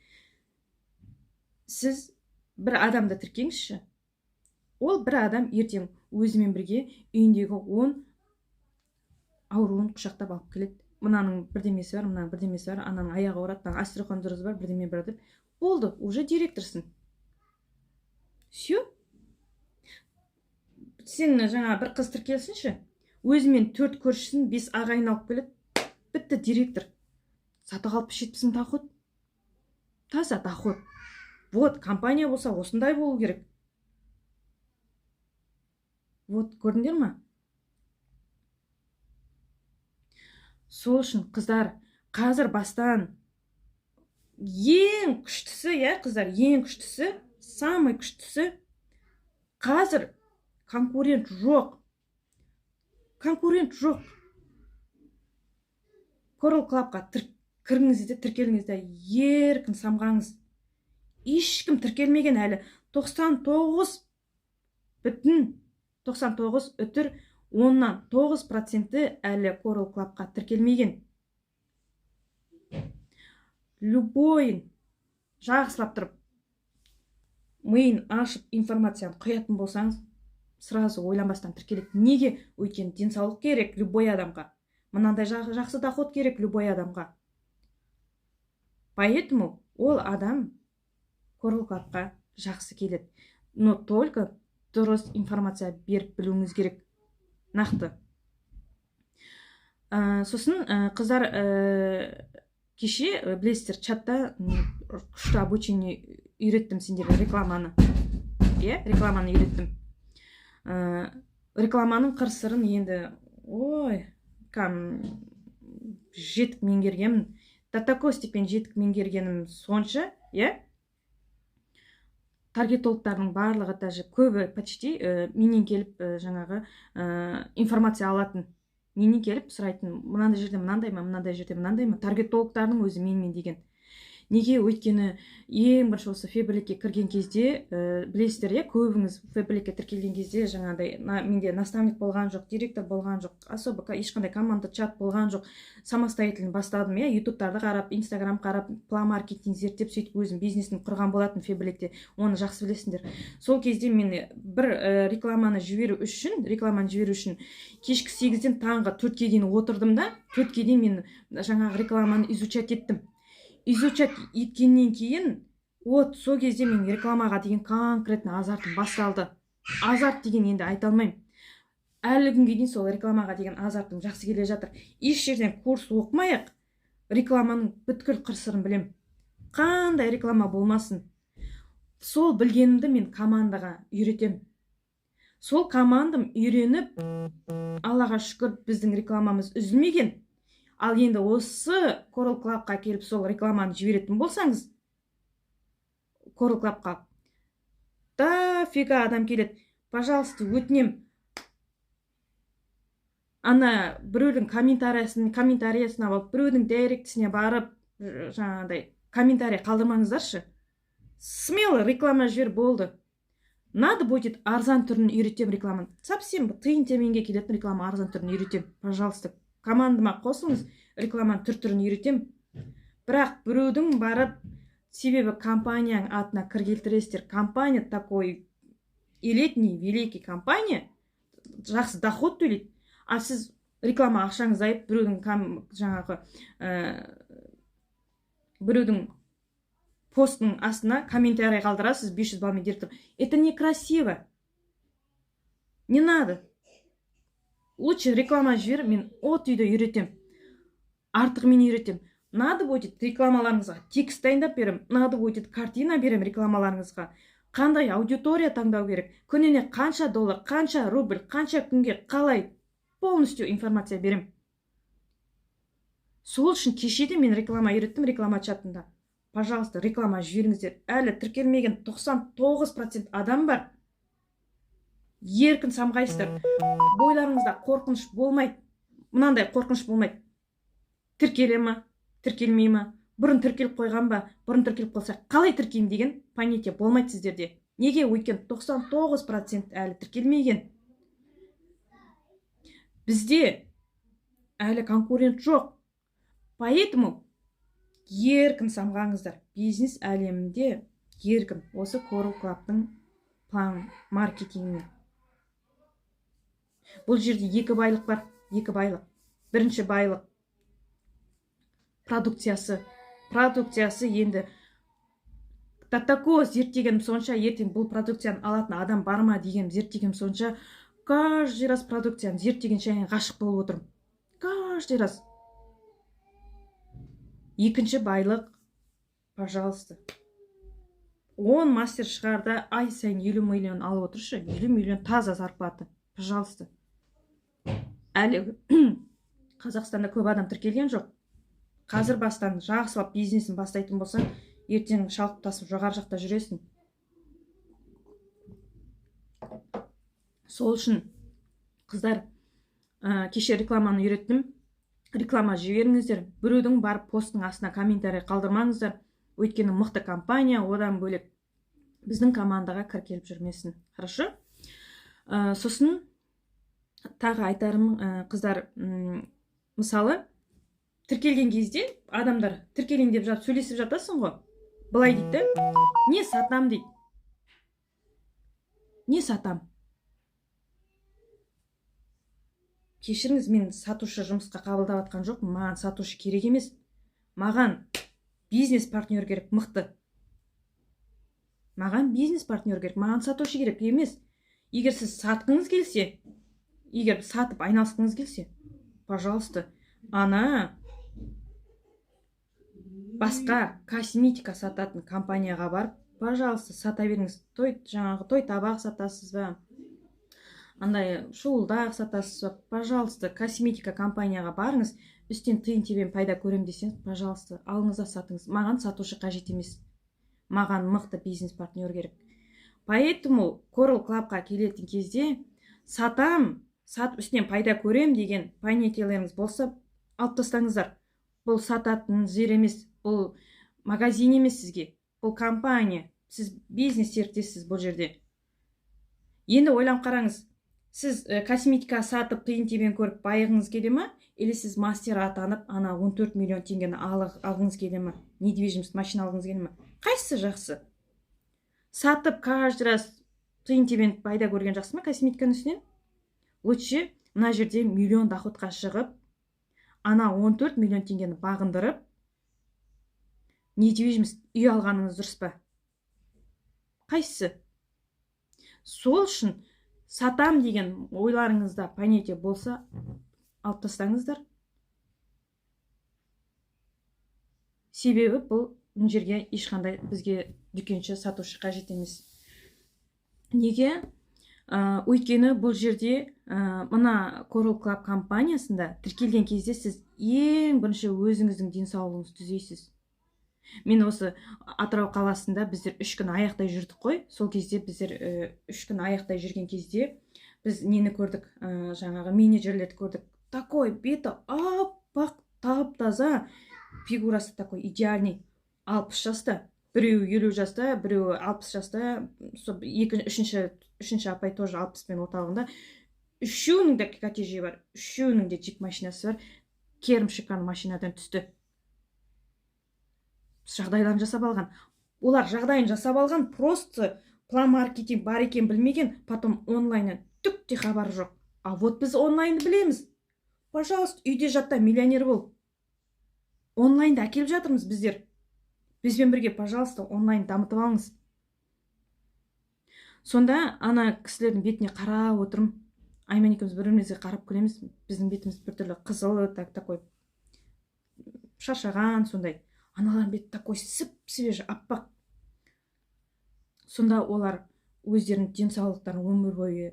сіз бір адамды тіркеңізші. Ол бір адам ертең өзімен бірге үйіндегі 10 ауруын құшақтап алып келеді. Мынаның бірдемесі бар, мынаның бірдемесі бар, ананың аяғы ауырады, мынаның остеохондрозы бар, бірдеме бар деп. Болды, уже директорсың. Все. Сен жаңа бір қыз тіркелсінші, өзімен 4 көршісін, 5 ағайын алып келеді. Бітті, директор. Сатып 60-70 мың доход. Таза доход. Вот, компания болса осындай болу керек. Вот, көрдіңдер ма? Сол үшін, қыздар, қазір бастан ең күштісі, иә, қыздар, ең күштісі, самый күштісі, қазір конкурент жоқ. Конкурент жоқ. Корал Клабқа кіріңіз де, тіркеліңіз де, еркін самғаңыз. Ешкім тіркелмеген әлі. 99,99 үтір 9% әлі Корал Клабқа тіркелмеген. Любойын жақсылап тұрып, миын ашып информацияны құятын болсаңыз, сразу ойланбастан тіркеледі. Неге? Өйткені денсаулық керек любой адамға. Мынандай жақсы доход керек любой адамға. Поэтому ол адам Корал Клабқа жақсы келеді. Но только дұрыс информация беріп білуіңіз керек. Нақты. Сосын қыздар, кеше, білесіздер, чатта күшті обучение үйреттім сендерге, рекламаны. Иә, рекламаны үйреттім. Рекламаның қыр сырын енді, ой, кәм жетік меңгергенмін. До такой степени жетік меңгергенім сонша, иә? Таргетологтардың барлығы, даже көбі почти менен келіп жаңағы информация алатын, менен келіп сұрайтын: мынандай жерде мынандай ма, мынандай жерде мынандай ма? Таргетологтардың өзі менімен деген. Неге? Өйткені ең бірінші осы Фаберликке кірген кезде, білесіздер, иә, көбіңіз Фаберликке тіркелген кезде жаңағыдай менде наставник болған жоқ, директор болған жоқ, особо ешқандай команда, чат болған жоқ. Самостоятельно бастадым, иә, ютубтарды қарап, инстаграм қарап, план маркетинг зерттеп, сөйтіп өзім бизнесін құрған болатын Фаберликте, оны жақсы білесіңдер. Сол кезде мен бір рекламаны жіберу үшін кешкі 8-ден таңғы 4-ке дейін отырдым да, 4-ке дейін мен жаңағы рекламаны изучать еттім. Изучать еткеннен кейін, вот сол кезде мен рекламаға деген конкретно азартым басталды. Азарт деген енді айта алмаймын, әлі күнге дейін сол рекламаға деген азартым жақсы келе жатыр. Еш жерден курс оқымай ақ рекламаның бүткіл қыр сырын білемін. Қандай реклама болмасын, сол білгенімді мен командаға үйретем. Сол командам үйреніп, Аллаға шүкір, біздің рекламамыз үзілмеген. Ал енді осы Coral Club'қа келіп сол рекламаны жіберетін болсаңыз, Coral Club'қа дофига адам келеді. Пожалуйста, өтінем. Ана біреудің комментариясына барып, біреудің директісіне барып, жаңағыдай комментарий қалдырмаңыздаршы. Смело реклама жібер, болды. Надо будет арзан түрін үйретем рекламаны. Совсем тиын тебенге келетін реклама арзан түрін үйретем. Пожалуйста, командама қосылыңыз, рекламаның түр-түрін үйретем. Бірақ біреудің барып, себебі компанияның атына кір келтіресіздер. Компания такой элитный, великий компания, жақсы доход төлейді. А сіз реклама ақшаңызды айып, біреудің жаңағы біреудің посттың астына комментарий қалдырасыз 500 баллмен директор. Это некрасиво. Не надо. Лучше реклама жібер, мен от үйде үйретем. Артығымен үйретем. Надо будет рекламаларыңызға текст дайындап берем, надо будет картина берем рекламаларыңызға. Қандай аудитория таңдау керек, күніне қанша доллар, қанша рубль, қанша күнге, қалай, полностью информация берем. Сол үшін кеше де мен реклама үйреттім реклама чатында. Пожалуйста, реклама жіберіңіздер. Әлі тіркелмеген 99% адам бар. Еркін самғайсыздар. Бойларыңызда қорқыныш болмайды. Мынандай қорқыныш болмайды. Тіркеле ма, тіркелмей ма, бұрын тіркеліп қойған ба, бұрын тіркеліп қалса қалай тіркеймін деген понятие болмайды сіздерде. Неге? Өйткені 99% әлі тіркелмеген. Бізде әлі конкурент жоқ. Поэтому еркін самғаңыздар. Бизнес әлемінде еркін. Осы Coral Club'тың план маркетингіне. Бұл жерде екі байлық бар. Екі байлық. Бірінші байлық продукциясы. Продукциясы енді до такого зерттегенім сонша, ертең бұл продукцияны алатын адам бар ма деген зерттегенім сонша, каждый раз продукцияны зерттеген сайын ғашық болып отырмын. Каждый раз. Екінші байлық, пожалуйста. 10 мастер шығарда ай сайын 50 миллион алып отыршы. 50 миллион таза зарплата. Пожалуйста. Әлі Қазақстанда көп адам тіркелген жоқ. Қазір бастан жақсылап бизнесін бастайтын болсаң, ертең шалқып тасып жоғары жақта жүресің. Сол үшін, қыздар, кеше рекламаны үйреттім. Реклама жіберіңіздер. Біреудің барып посттың астына комментарий қалдырмаңыздар. Өйткені мықты компания, одан бөлек біздің командаға кір келіп жүрмесін. Хорошо? Сосын тағы айтарым, қыздар, мысалы, тіркелген кезде адамдар тіркелейін деп жатып сөйлесіп жатасың ғой. Былай дейді, не сатам дейді. Не сатам? Кешіріңіз, мен сатушы жұмысқа қабылдап жатқан жоқпын. Маған сатушы керек емес. Маған бизнес партнер керек, мықты. Маған бизнес партнер керек, маған сатушы керек емес. Егер сіз сатқыңыз келсе, егер сатып айналысқыңыз келсе, пожалуйста, ана басқа косметика сататын компанияға барып, пожалуйста, сата беріңіз. Той, жаңағы той табақ сатасыз ба? Андай шуылдақ сатасыз ба? Пожалуйста, косметика компанияға барыңыз, үстен тиын тебен пайда көрем десеңіз, пожалуйста, алыңыз да сатыңыз. Маған сатушы қажет емес. Маған мықты бизнес партнер керек. Поэтому Coral Club'қа келетін кезде сатам, сатып үстінен пайда көрем деген понятиелеріңіз болса, алып тастаңыздар. Бұл сататын жер емес, бұл магазин емес сізге. Бұл компания. Сіз бизнес серіктессіз бұл жерде. Енді ойланып қараңыз. Сіз косметика сатып тиын тебен көріп байығыңыз келе ма? Или сіз мастер атанып, ана 14 миллион теңгені алғыңыз келе ма? Недвижимость, машина алғыңыз келе ма? Қайсысы жақсы? Сатып каждый раз тиын тебен пайда көрген жақсы ма косметиканың үстінен? Лучше мына жерде миллион доходқа шығып, ана 14 миллион теңгені бағындырып, недвижимость үй алғаныңыз дұрыс па? Қайсысы? Сол үшін сатам деген ойларыңызда понятие болса, алып тастаңыздар. Себебі бұл Мына жерге ешқандай бізге дүкенші, сатушы қажет емес. Неге? Өйткені бұл жерде, мына Coral Club компаниясында тіркелген кезде сіз ең бірінші өзіңіздің денсаулығыңызды түзейсіз. Мен осы Атырау қаласында біздер 3 күн аяқтай жүрдік қой. Сол кезде біздер, 3 күн аяқтай жүрген кезде біз нені көрдік? Жаңағы менеджерлерді көрдік. Такой беті аппақ, тап таза, фигурасы такой идеальный, 60 жаста біреуі, 50 жаста біреуі, 60 жаста. Сол екі, үшінші апай тоже 60 пен орталығында. Үшеуінің де коттеджі бар, үшеуінің де джип машинасы бар. Керім шикарный машинадан түсті. Жағдайларын жасап алған олар, жағдайын жасап алған. Просто план маркетинг бар екен білмеген, потом онлайннан түк те хабары жоқ. А вот біз онлайнды білеміз. Пожалуйста, үйде жат та, миллионер бол. Онлайнды әкеліп жатырмыз біздер. Бізбен бірге, пожалуйста, онлайн дамытып алыңыз. Сонда ана кісілердің бетіне қарап отырмын. Айман екеуміз бір бірімізге қарап күлеміз. Біздің бетіміз біртүрлі қызыл, так, такой шаршаған сондай. Аналардың беті такой сіп свежий, аппақ. Сонда олар өздерінің денсаулықтарын өмір бойы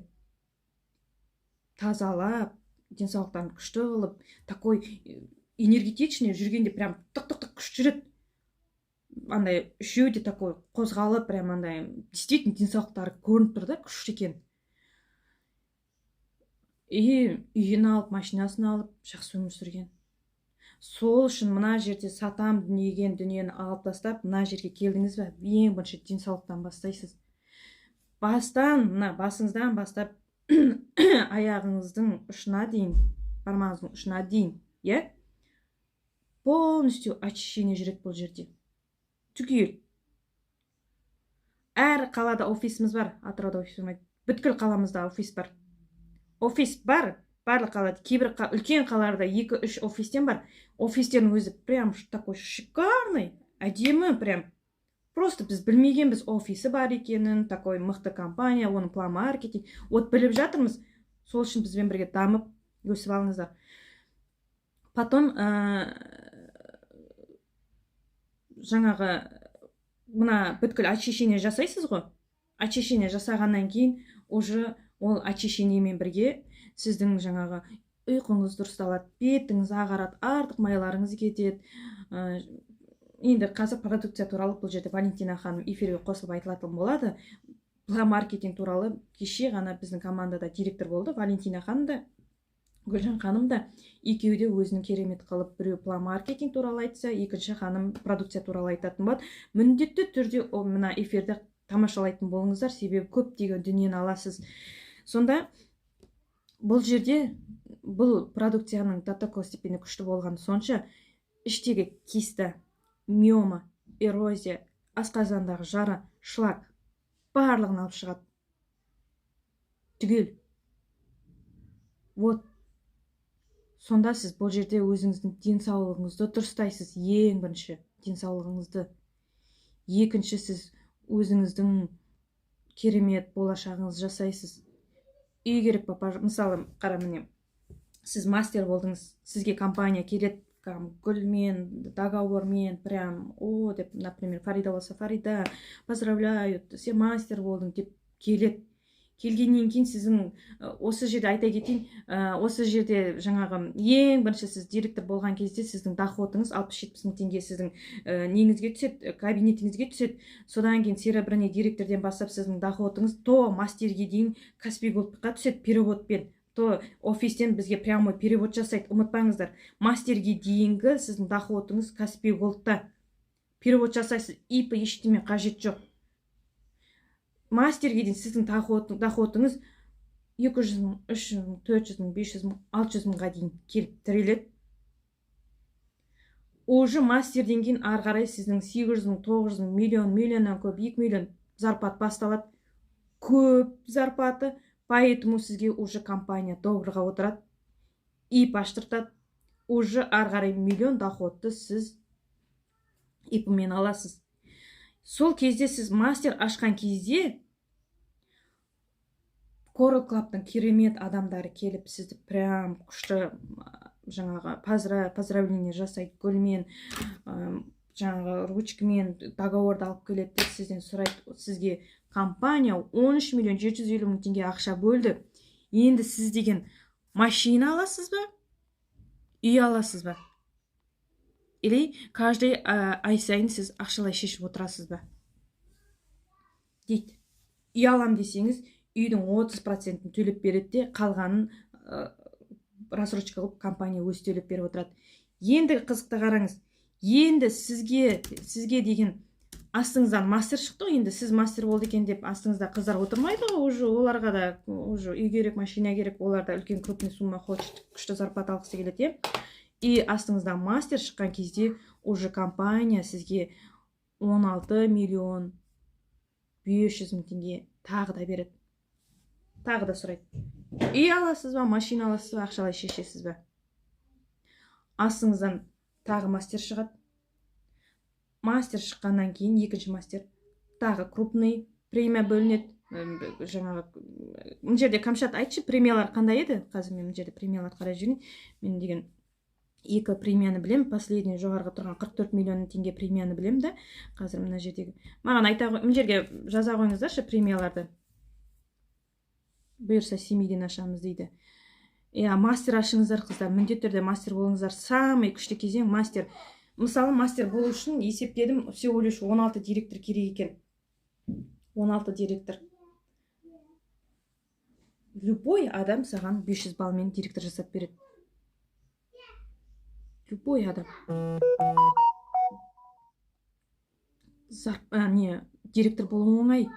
тазалап, денсаулықтарын күшті қылып, такой энергетичный жүргенде, прям тық тық тық күшті жүреді андай. Үшеуі де такой қозғалып, прям андай, действительно денсаулықтары көрініп тұр да, күшті екен. И үйін алып, машинасын алып, жақсы өмір сүрген. Сол үшін мына жерде сатам деген дүниені алып тастап, мына жерге келдіңіз бе, ең бірінші денсаулықтан бастайсыз. Бастан, мына басыңыздан бастап аяғыңыздың ұшына дейін, бармағыңыздың ұшына дейін, иә, полностью очищение жүреді бұл жерде түгел. Әр қалада офисіміз бар. Атырауда офис болмайды, бүткіл қаламызда офис бар. Офис бар барлық қалада. Кейбір үлкен қалаларда екі үш офистен бар. Офистердің өзі прям такой шикарный, әдемі прям. Просто біз білмегенбіз офисі бар екенін, такой мықты компания, оның план маркетинг. Вот біліп жатырмыз. Сол үшін бізбен бірге дамып, өсіп алыңыздар. Потом жаңағы мына бүткіл очищение жасайсыз ғой. Очищение жасағаннан кейін уже ол очищениемен бірге сіздің жаңағы ұйқыңыз дұрысталады, бетіңіз ағарады, артық майларыңыз кетеді. Енді қазір продукция туралы бұл жерде Валентина ханым эфирге қосылып айтылатын болады. План маркетинг туралы кеше ғана біздің командада директор болды. Валентина ханым да, Гүлжан ханым да, екеуі де өзінің керемет қылып, біреу план маркетинг туралы айтса, екінші ханым продукция туралы айтатын болады. Міндетті түрде мына эфирді тамашалайтын болыңыздар, себебі көптеген дүниені аласыз. Сонда бұл жерде бұл продукцияның до такой степени күшті болғаны сонша: іштегі киста, миома, эрозия, асқазандағы жара, шлак, барлығын алып шығады түгел. Вот сонда сіз бұл жерде өзіңіздің денсаулығыңызды дұрыстайсыз. Ең бірінші денсаулығыңызды, екінші сіз өзіңіздің керемет болашағыңызды жасайсыз. Үй керек па? Мысалы, қара, міне, сіз мастер болдыңыз. Сізге компания келеді гүлмен, договормен, прям о деп, например, Фарида болса: «Фарида, поздравляю, сен мастер болдың», — деп келеді. Келгеннен кейін сіздің, осы жерде айта кетейін, осы жерде жаңағы ең бірінші сіз директор болған кезде сіздің доходыңыз 60-70 мың теңге сіздің неңізге түседі, кабинетіңізге түседі. Содан кейін серебряный директорден бастап сіздің доходыңыз то мастерге дейін Каспи Голдқа түседі переводпен, то офистен бізге прямой перевод жасайды. Ұмытпаңыздар, мастерге дейінгі сіздің доходыңыз Каспи Голдта перевод жасайсыз, ИП, ештеме қажет жоқ. Мастерге дейін сіздің доходыңыз 200 мың, 300 мың, 400 мың, 500 мың, 600 мыңға дейін келіп тіреледі. Уже мастерден кейін ары қарай сіздің 800 мың, 900 мың, миллион, миллионнан көп, 2 миллион зарплат басталады. Көп зарплаты. Поэтому сізге уже компания договорға отырады, ИП аштыртады. Уже ары қарай миллион доходты сіз ИП мен аласыз. Сол кезде, сіз мастер ашқан кезде, Coral Clubтың керемет адамдары келіп, сізді прям күшті жаңағы поздравление жасайды гүлмен. Жаңағы ручкамен договорды алып келеді де, сізден сұрайды. Сізге компания 13 миллион 750 мың теңге ақша бөлді. Енді сіз деген машина аласыз ба, үй аласыз ба, или каждый ай сайын сіз ақшалай шешіп отырасыз ба дейді. Үй алам десеңіз, үйдің 30%-ін төлеп береді де, қалғанын рассрочка қылып компания өзі төлеп беріп отырады. Енді қызықты қараңыз. Енді сізге деген астыңыздан мастер шықты ғой. Енді сіз мастер болды екен деп астыңызда қыздар отырмайды ғой уже. Оларға да уже үй керек, машина керек, олар да үлкен крупный сумма хочет, күшті зарплата алғысы келеді, иә. И астыңыздан мастер шыққан кезде уже компания сізге 16 миллион 500 мың теңге тағы да береді. Тағы да сұрайды: үй аласыз ба, машина аласыз ба, ақшалай шешесіз бе? Астыңыздан тағы мастер шығады. Мастер шыққаннан кейін екінші мастер, тағы крупный премия бөлінеді. Жаңағы мына жерде, Камшат, айтшы, премиялар қандай еді? Қазір мен мына жерде премияларды қарай жіберейін. Мен деген екі премияны білемін. Последний жоғарғы тұрған 44 миллион теңге премияны білемін да. Қазір мына жердегі маған айта, мына жерге жаза қойыңыздаршы премияларды. Бұйырса, Семейден ашамыз дейді. Иә, мастер ашыңыздар, қыздар, міндетті түрде мастер болыңыздар. Самый күшті кезең мастер. Мысалы, мастер болу үшін есептедім, всего лишь 16 директор керек екен. 16 директор. Любой адам саған 500 баллмен директор жасап береді, любой адам. Не, директор болу оңай.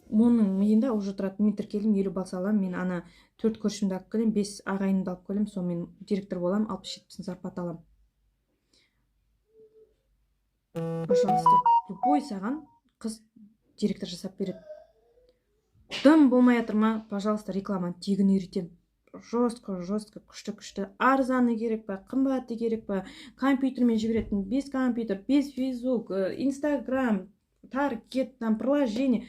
Оның миында уже тұрады: мен тіркелдім, 50 балл саламын, мен ана төрт көршімді алып келемін, бес ағайынымды алып келемін, сонымен директор боламын, 60-70 мың зарплата аламын. Пожалуйста, любой саған қыз директор жасап береді. Дым болмай жатыр ма? Пожалуйста, рекламаны тегін үйретемін. Жестко, жестко, күшті, күшті. Арзаны керек па, қымбаты керек па? Компьютермен жіберетін, без компьютер, без Фейсбук, Инстаграм, таргет, там приложение,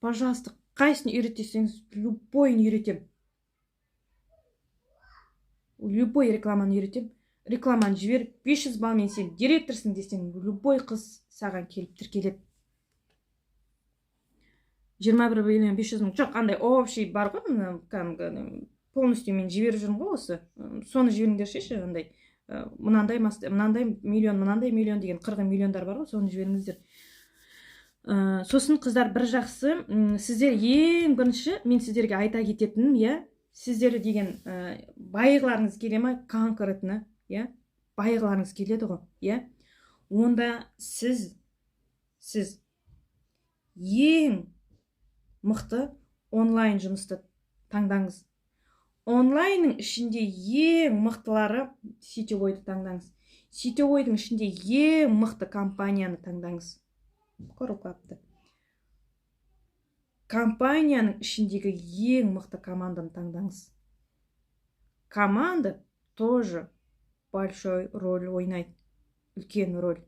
пожалуйста, қайсысын үйрет десеңіз, любойын үйретемін. Любой рекламаны үйретемін. Рекламаны жіберіп, 500 баллмен сен директорсың десең, любой қыз саған келіп тіркеледі. 21 миллион 500 мың жоқ, андай общий бар ғой, мына кәдімгі полностью мен жіберіп жүрмін ғой осы. Соны жіберіңдерші. Андай мынандай, мынандай миллион, мынандай миллион деген қырғын миллиондар бар ғой, соны жіберіңіздер. Сосын, қыздар, бір жақсы, сіздер ең бірінші мен сіздерге айта кететінім, иә, сіздер деген байығыларыңыз келе ма конкретно? Иә, байығыларыңыз келеді ғой, иә. Онда сіз ең мықты онлайн жұмысты таңдаңыз. Онлайнның ішінде ең мықтылары сетевойды таңдаңыз. Сетевойдың ішінде ең мықты компанияны таңдаңыз, Coral Club'ты. Компанияның ішіндегі ең мықты команданы таңдаңыз. Команда тоже большой роль ойнайды, үлкен роль.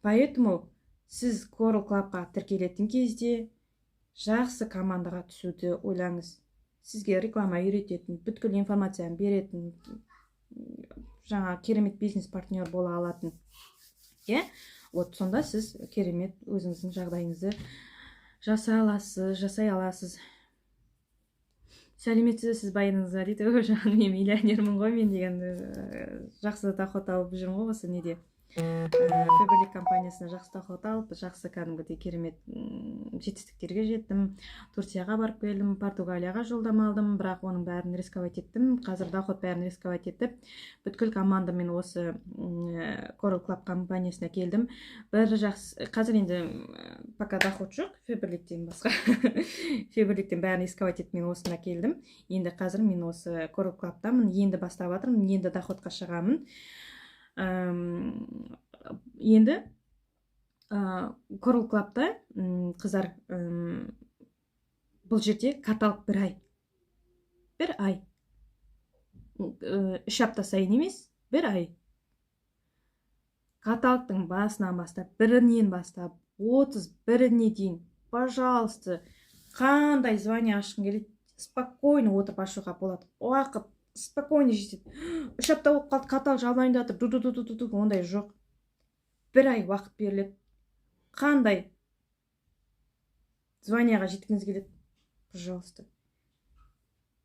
Поэтому сіз Coral Club'қа тіркелетін кезде жақсы командаға түсуді ойлаңыз. Сізге реклама үйрететін, бүткіл информацияны беретін, жаңа керемет бизнес партнер бола алатын, иә. Вот сонда сіз керемет өзіңіздің жағдайыңызды жасай аласыз. Сәлеметсіз, сіз байыңыз ба дейді. Ой, жаным, мен миллионермін ғой. Мен деген жақсы доход алып жүрмін ғой осы неде, Фаберлик компаниясына жақсы доход алып, жақсы кәдімгідей керемет жетістіктерге жеттім. Турцияға барып келдім, Португалияға жолдама алдым, бірақ оның бәрін рисковать еттім. Қазір доход бәрін рисковать етіп, бүткіл командамен осы Coral Club компаниясына келдім. Бір жақсы, қазір енді пока доход жоқ Фаберликтен басқа. Фаберликтен бәрін рисковать етіп, мен осында келдім. Енді қазір мен осы Coral Club'тамын, енді бастап жатырмын, енді доходқа шығамын. Енді Coral Club'та, қыздар, бұл жерде каталог бір ай, бір ай, 3 апта сайын емес, бір ай. Каталогтың басынан бастап, бірінен бастап 31-іне дейін, пожалуйста, қандай звание ашқың келеді, спокойно отырып ашуға болады. Уақыт Спокойно жетеді. 3 апта болып қалды, каталог жабылайын деп жатыр, ду ду ду ду ду, ондай жоқ. Бір ай уақыт беріледі. Қандай званияға жеткіңіз келеді, пожалуйста: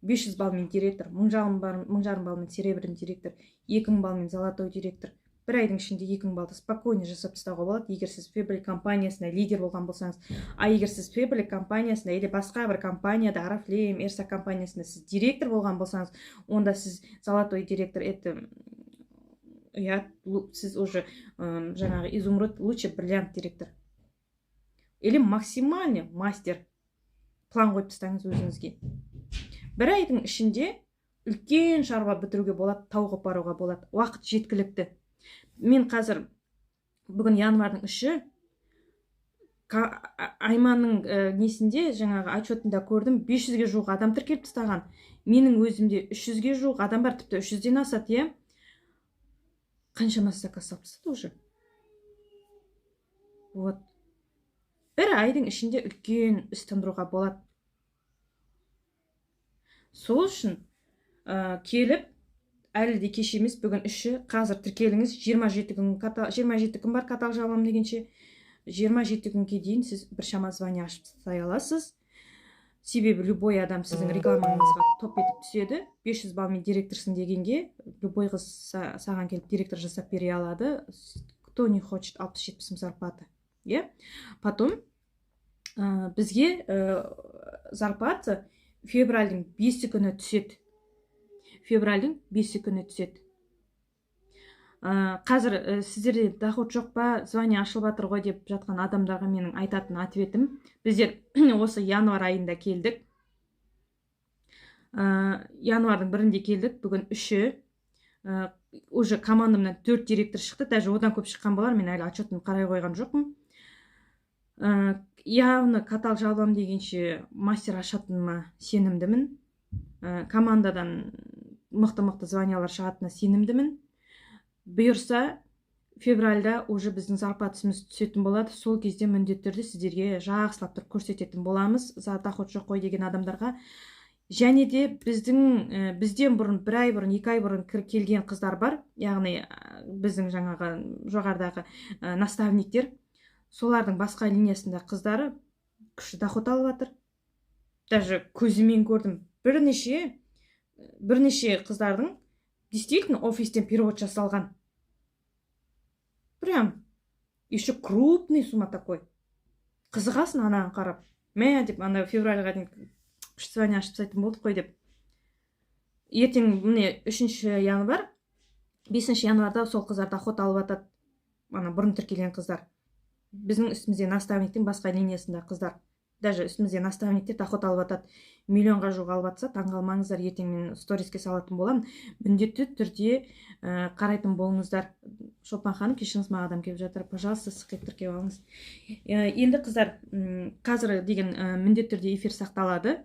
500 баллмен директор, 1500 баллмен серебряный директор, 2000 баллмен золотой директор. Бір айдың ішінде 2000 баллды спокойно жасап тастауға болады, егер сіз Фаберлик компаниясында лидер болған болсаңыз. А егер сіз Фаберлик компаниясында или басқа бір компанияда, Орифлейм, Эрса компаниясында сіз директор болған болсаңыз, онда сіз золотой директор — это ұят, сіз уже жаңағы изумруд, лучше бриллиант директор или максимальный мастер. План қойып тастаңыз өзіңізге. Бір айдың ішінде үлкен шаруа бітіруге болады, тауға баруға болады, уақыт жеткілікті. Мен қазір, бүгін январьдың 3-і, Айманның несінде, жаңағы отчетында көрдім, 500-ге жуық адам тіркеліп тастаған. Менің өзімде 300-ге жуық адам бар, тіпті 300-ден асады, иә. Қаншама заказ салып тастады уже. Вот бір айдың ішінде үлкен іс тындыруға болады. Сол үшін келіп, әлі де кеш емес, бүгін 3-і, қазір тіркеліңіз. 27 күн, 27 күн бар каталог жабыламын дегенше. 27 күнге дейін сіз біршама звание ашып тастай аласыз, себебі любой адам сіздің рекламаңызға топ етіп түседі. 500 баллмен директорсың дегенге любой қыз саған келіп директор жасап бере алады. Кто не хочет 60-70 мың зарплата, иә? Потом бізге зарплата февральдың 5-і күні түседі, февральдың 5-і күні түседі. Қазір сіздерде доход жоқ па, звание ашылып жатыр ғой деп жатқан адамдарға менің айтатын ответім: біздер осы январь айында келдік, январьдың 1-інде келдік, бүгін 3-і. Уже командамнан төрт директор шықты, даже одан көп шыққан болар, мен әлі отчетін қарай қойған жоқпын. Явно каталог жабыламын дегенше мастер ашатыныма сенімдімін, командадан мықты мықты званиялар шығатынына сенімдімін. Бұйырса, февральда уже біздің зарплатамыз түсетін болады. Сол кезде міндетті түрде сіздерге жақсылап тұрып көрсететін боламыз, за доход жоқ қой деген адамдарға. Және де біздің бізден бұрын, бір ай бұрын, 2 ай бұрын келген қыздар бар, яғни біздің жаңағы жоғарыдағы наставниктер, солардың басқа линиясында қыздары күшті доход алып жатыр. Даже көзіммен көрдім, бірнеше қыздардың действительно офистен перевод жасалған, прям еще крупный сумма такой. Қызығасың анаған қарап, мә деп, ана февральға дейін күшті звание ашып тастайтын болдық қой деп. Ертең, міне, 3 январь, 5 январьда сол қыздар доход алып жатады, ана бұрын тіркелген қыздар, біздің үстімізде наставниктің басқа линиясында қыздар. Даже үстімізде наставниктер доход алып жатады, миллионға жуық алып жатса, таңғалмаңыздар. Ертең мен сториске салатын боламын, міндетті түрде қарайтын болыңыздар. Шолпан ханым, кешіріңіз, маған адам келіп жатыр. Пожалуйста, сық етіп тіркеп алыңыз. Енді, қыздар, қазір деген міндетті түрде эфир сақталады.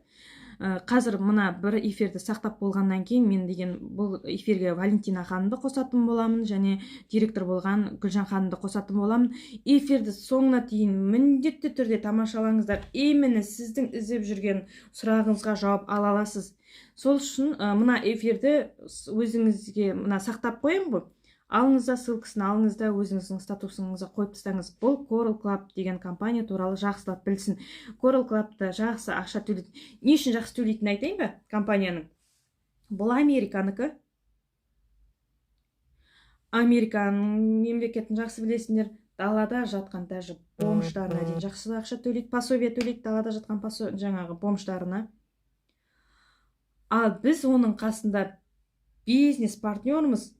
Қазір мына бір эфирді сақтап болғаннан кейін мен деген бұл эфирге Валентина ханымды қосатын боламын және директор болған Гүлжан ханымды қосатын боламын. Эфирді соңына дейін міндетті түрде тамашалаңыздар, именно сіздің іздеп жүрген сұрағыңызға жауап ала аласыз. Сол үшін мына эфирді өзіңізге мына сақтап қоямын ғой, алыңыз да, ссылкасын алыңыз да, өзіңіздің статусыңызға қойып тастаңыз. Бұл Coral Club деген компания туралы жақсылап білсін. Coral Clubта жақсы ақша төлейді. Не үшін жақсы төлейтінін айтайын ба компанияның? Бұл Американікі, Американың мемлекетін жақсы білесіңдер. Далада жатқан даже бомждарына дейін жақсы ақша төлейді, пособие төлейді далада жатқан жаңағы бомждарына. Ал біз оның қасында бизнес партнермыз,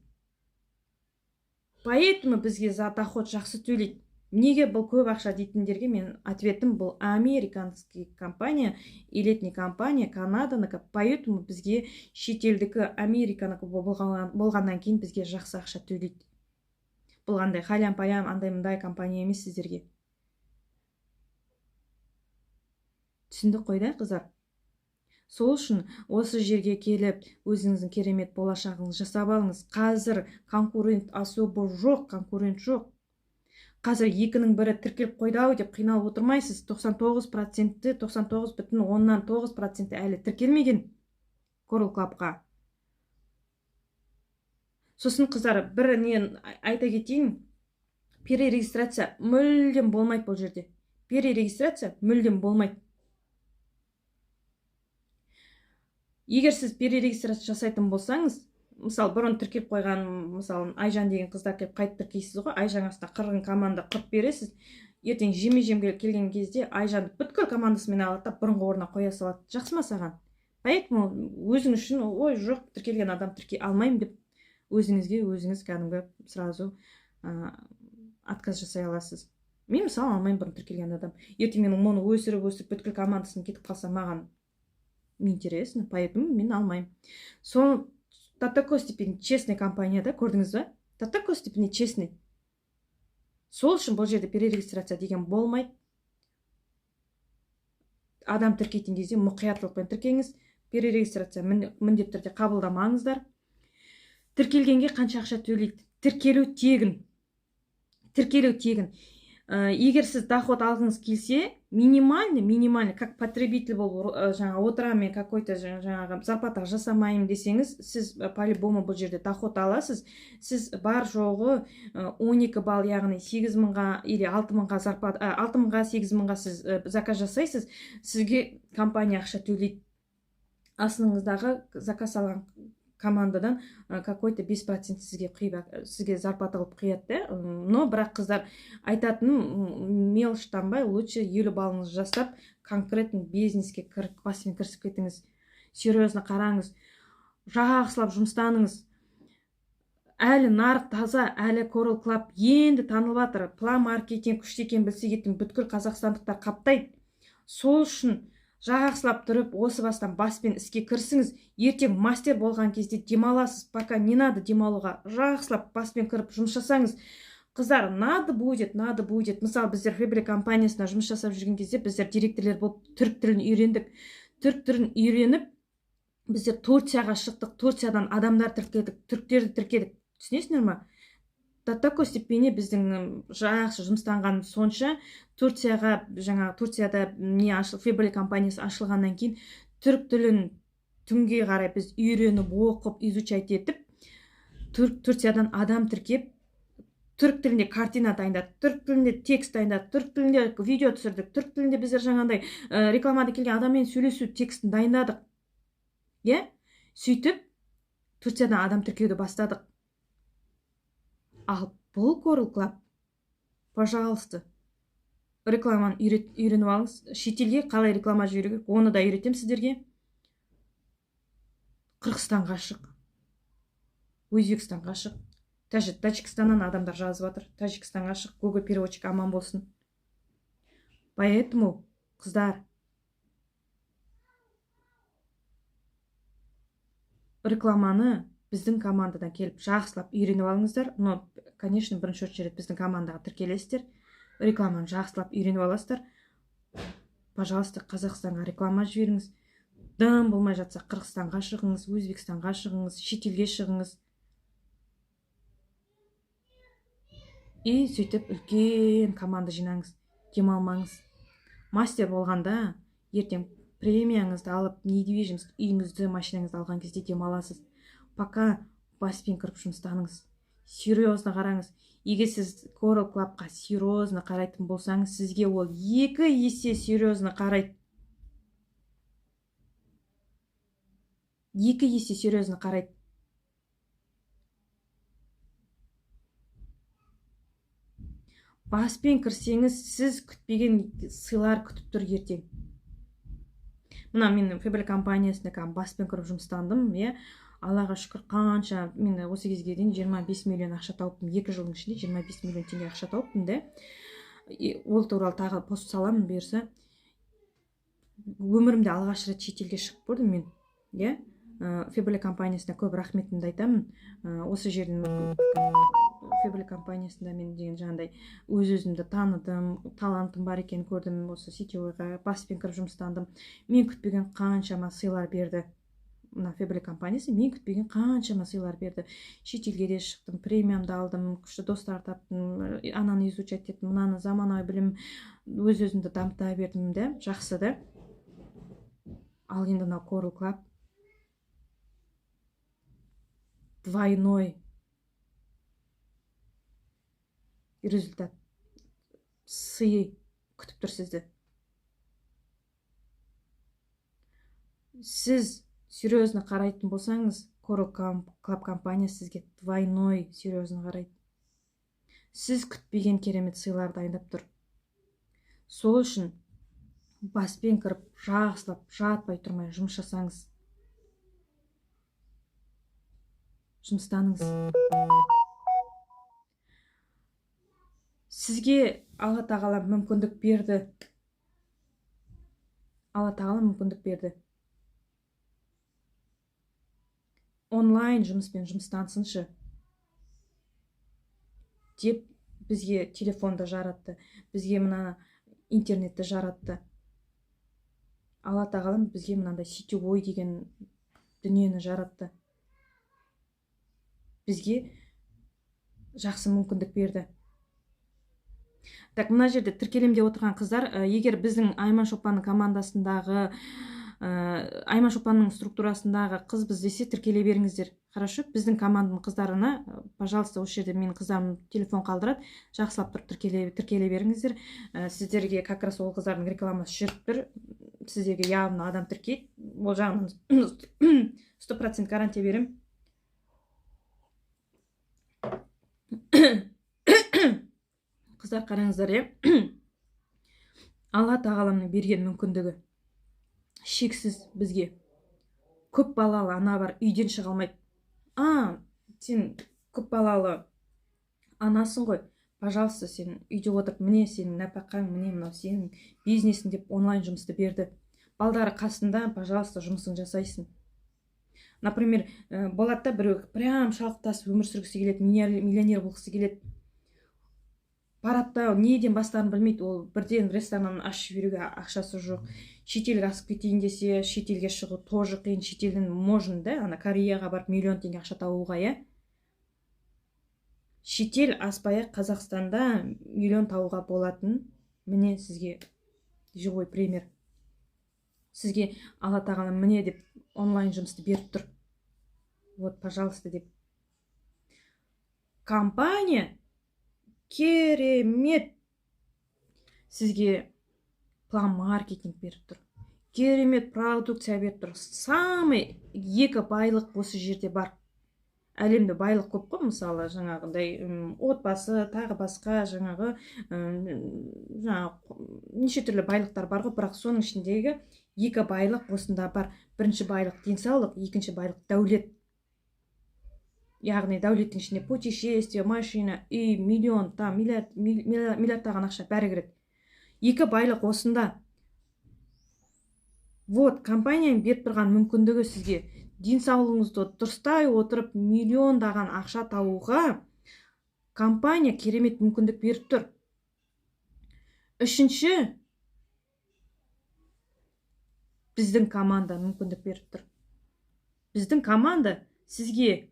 поэтому бізге за доход жақсы төлейді. Неге бұл көп ақша дейтіндерге мен ответім: бұл американский компания, элитный компания, Канаданікі, поэтому бізге шетелдікі, Американікі болғаннан кейін бізге жақсы ақша төлейді. Бұл андай халям паям андай мындай компания емес сіздерге. Түсіндік қой да, қыздар? Сол үшін осы жерге келіп, өзіңіздің керемет болашағыңызды жасап алыңыз. Қазір конкурент особо жоқ, конкурент жоқ. Қазір екінің бірі тіркеліп қойды ау деп қиналып отырмайсыз. 99 проценті, 99,9 проценті әлі тіркелмеген Coral Clubқа. Сосын, қыздар, бір не айта кетейін, перерегистрация мүлдем болмайды бұл жерде. Перерегистрация мүлдем болмайды. Егер сіз перерегистрация жасайтын болсаңыз, мысалы, бұрын тіркеп қойған, мысалы, Айжан деген қыздар келіп қайтып тіркейсіз ғой, Айжан астына қырғын команда құрып бересіз. Ертең жеме-жемге келген кезде Айжанды бүткіл командасымен алады да бұрынғы орнына қоя салады. Жақсы ма саған? Поэтому өзің үшін, ой, жоқ, тіркелген адам тіркей алмаймын деп өзіңізге өзіңіз кәдімгі сразу отказ жасай аласыз. Мен, мысалы, алмаймын бұрын тіркелген адам. Ертең мен оны өсіріп-өсіріп бүткіл командасын кетіп қалса, маған неинтересно, поэтому мен алмаймын. Сол до такой степени честный компания да, көрдіңіз ба? До такой степени честный. Сол үшін бұл жерде перерегистрация деген болмайды. Адам тіркейтін кезде мұқияттылықпен тіркеңіз. Перерегистрация міндетті түрде қабылдамаңыздар. Тіркелгенге қанша ақша төлейді? Тіркелу тегін. Тіркелу тегін. Егер сіз доход алғыңыз келсе, минимальный, как потребитель болып, жаңа отырамын мен, какой-то жаңағы зарплата жасамаймын десеңіз, сіз по-любому бұл жерде доход аласыз. Сіз бар жоғы 12 балл, яғни 8 мыңға или 6 мыңға зарплата, 6 мыңға, 8 мыңға сіз заказ жасайсыз, сізге компания ақша төлейді. Астыңыздағы заказ алған командадан какой-то 5% сізге құйып, сізге зарплата қылып құяды да. Но бірақ, қыздар, айтатыным, мелочтанбай, лучше 50 баллыңызды жасап, конкретно бизнеске кіріп, басымен кірісіп кетіңіз. Серьезно қараңыз, жақсылап жұмыстаныңыз. Әлі нарық таза, әлі Coral Club енді танылып жатыр. План маркетинг күшті екенін білсе, ертең бүткіл қазақстандықтар қаптайды. Сол үшін жақсылап тұрып, осы бастан баспен іске кірісіңіз. Ертең мастер болған кезде демаласыз, пока не надо демалуға. Жақсылап баспен кіріп жұмыс жасаңыз. Қыздар, надо будет, надо будет. Мысалы, біздер Фаберлик компаниясында жұмыс жасап жүрген кезде біздер директорлер болып түрік тілін үйрендік. Түрік тілін үйреніп, біздер Турцияға шықтық, Турциядан адамдар тіркедік, түріктерді тіркедік. Түсінесіңдер ма? До такой степени біздің жақсы жұмыстанғанымыз сонша, Турцияға, жаңағы Турцияда не ашыл, Фаберлик компаниясы ашылғаннан кейін түрік тілін түнге қарай біз үйреніп, оқып, изучать етіп, Турциядан адам тіркеп, түрік тілінде картина дайындадық, түрік тілінде текст дайындадық, түрік тілінде видео түсірдік, түрік тілінде біздер жаңағындай рекламада келген адаммен сөйлесу текстін дайындадық. Иә? Сөйтіп Турциядан адам тіркеуді бастадық. Ал бұл Coral Club, пожалуйста, рекламаны үйреніп алыңыз. Шетелге қалай реклама жіберу керек, оны да үйретемін сіздерге. Қырғызстанға шық, Өзбекстанға шық, даже Тәжікстаннан адамдар жазып жатыр. Тәжікстанға шық, Google переводчик аман болсын. Поэтому, қыздар, рекламаны біздің командадан келіп жақсылап үйреніп алыңыздар. Но, конечно, бірінші очередь біздің командаға тіркелесіздер. Рекламаны жақсылап үйреніп аласыздар. Пожалуйста, Қазақстанға реклама жіберіңіз. Дым болмай жатса, Қырғызстанға шығыңыз, Өзбекстанға шығыңыз, шетелге шығыңыз. И сөйтіп үлкен команда жинаңыз, демалмаңыз. Мастер болғанда ертең премияңызды алып, недвижимость, үйіңізді, машинаңызды алған кезде демаласыз. Пока баспен кіріп жұмыстаныңыз. Серьезно қараңыз. Егер сіз Coral Clubқа серьезно қарайтын болсаңыз, сізге ол 2 есе серьезно қарайды. 2 есе серьезно қарайды. Баспен кірсеңіз, сіз күтпеген сыйлар күтіп тұр ертең. Мына мен Фаберлик компаниясында кәдімгі баспен кіріп жұмыстандым, иә. Аллаға шүкір, қанша мен осы кезге дейін 25 миллион ақша тауыптым. 2 жылдың ішінде 25 миллион теңге ақша тауыптым да. И ол туралы тағы пост саламын бұйырса. Өмірімде алғаш рет шетелге шығып көрдім мен, иә. Фаберлик компаниясына көп рахметімді айтамын. Осы жерден Фаберлик компаниясында мен деген жаңағыдай өз-өзімді таныдым, талантым бар екенін көрдім, осы сетевойға баспен кіріп жұмыстандым. Мен күтпеген қаншама сыйлар берді. Мына Фаберлик компаниясы мен күтпеген қаншама сыйлар берді. Шетелге де шықтым, премиямды алдым, күшті достар таптым, ананы изучать еттім, мынаны, заманауи білім, өз-өзімді дамыта бердім де, жақсы да. Ал енді мынау Coral Club двойной Результат сыйы күтіп тұр сізді. Сіз серьезно қарайтын болсаңыз, Coral Club компания сізге двойной серьезно қарайды. Сіз күтпеген керемет сыйлар дайындап тұр. Сол үшін баспен кіріп, жақсылап, жатпай тұрмай жұмыс жасаңыз. Жұмыстаныңыз. Сізге Алла Тағала мүмкіндік берді. Алла Тағала мүмкіндік берді. Онлайн жұмыспен жұмыстансыншы деп бізге телефонды жаратты, бізге мына интернетті жаратты. Алла Тағала бізге мынандай сетевой деген дүниені жаратты. Бізге жақсы мүмкіндік берді. Так, мына жерде тіркелем деп отырған қыздар, егер біздің Айман Шолпанның командасындағы, Айман Шолпанның структурасындағы қызбыз десе, тіркеле беріңіздер. Хорошо, біздің команданың қыздарына, пожалуйста, осы жерде менің қыздарым телефон қалдырады, жақсылап тұрып тіркеле беріңіздер. Сіздерге как раз ол қыздардың рекламасы жүріп тұр, сіздерге явно адам тіркейді. Ол жағынан 100% гарантия беремін. Қыздар, қараңыздар, Алла Тағаланың берген мүмкіндігі шексіз бізге. Көп балалы ана бар, үйден шыға алмайды. А, сен көп балалы анасың ғой, пожалуйста, сен үйде отырып, міне сенің нәпақаң, міне мынау сенің бизнесің деп онлайн жұмысты берді. Балдары қасында, пожалуйста, жұмысын жасайсың. Например, болады да біреу прям шалықтасып өмір сүргісі келеді, миллионер болғысы келеді. Барады да неден бастарын білмейді, ол бірден ресторанын ашып жіберуге ақшасы жоқ. Шетелге асып кетейін десе, шетелге шығу тоже қиын. Шетелден можно да, ана Кореяға барып миллион теңге ақша табуға, иә. Шетел аспай-ақ Қазақстанда миллион табуға болатын, міне сізге живой пример. Сізге Алла Тағала міне деп онлайн жұмысты беріп тұр. Вот, пожалуйста, деп. Компания керемет сізге план маркетинг беріп тұр, керемет продукция беріп тұр. Самый екі байлық осы жерде бар. Әлемде байлық көп қой, мысалы, жаңағындай отбасы, тағы басқа жаңағы неше түрлі байлықтар бар ғой, бірақ соның ішіндегі екі байлық осында бар. Бірінші байлық денсаулық, екінші байлық дәулет. Яғни дәулеттің ішінде путешествие, машина, үй, миллион, там, миллиард, миллиардтаған ақша бәрі кіреді. Екі байлық осында. Вот, компанияның беріп тұрған мүмкіндігі сізге денсаулығыңызды дұрыстай отырып миллиондаған ақша табуға компания керемет мүмкіндік беріп тұр. Үшінші, біздің команда мүмкіндік беріп тұр. Біздің команда сізге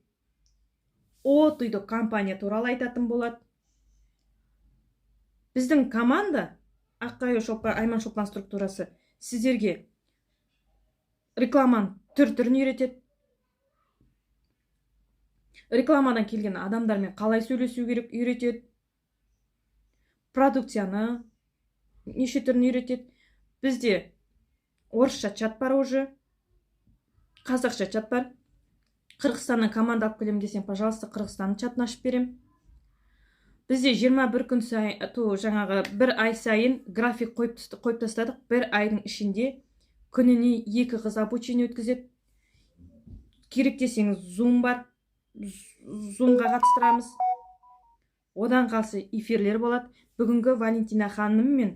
от үйді компания туралы айтатын болады. Біздің команда Аққаю Шолпан, Айман Шолпан структурасы сіздерге рекламаның түр-түрін үйретеді. Рекламадан келген адамдармен қалай сөйлесу керек үйретеді. Продукцияны неше түрін үйретеді. Бізде орысша чат бар уже, қазақша чат бар. Қырғызстаннан команда алып келемін десең, пожалуйста, Қырғызстанның чатын ашып берем. Бізде 21 күн сайын, жаңағы бір ай сайын график қойып тастадық. Бір айдың ішінде күніне 2 қыз обучение өткізеді. Керек десеңіз Zoom бар, Zoom-ға қатыстырамыз. Одан қалса эфирлер болады. Бүгінгі Валентина ханым мен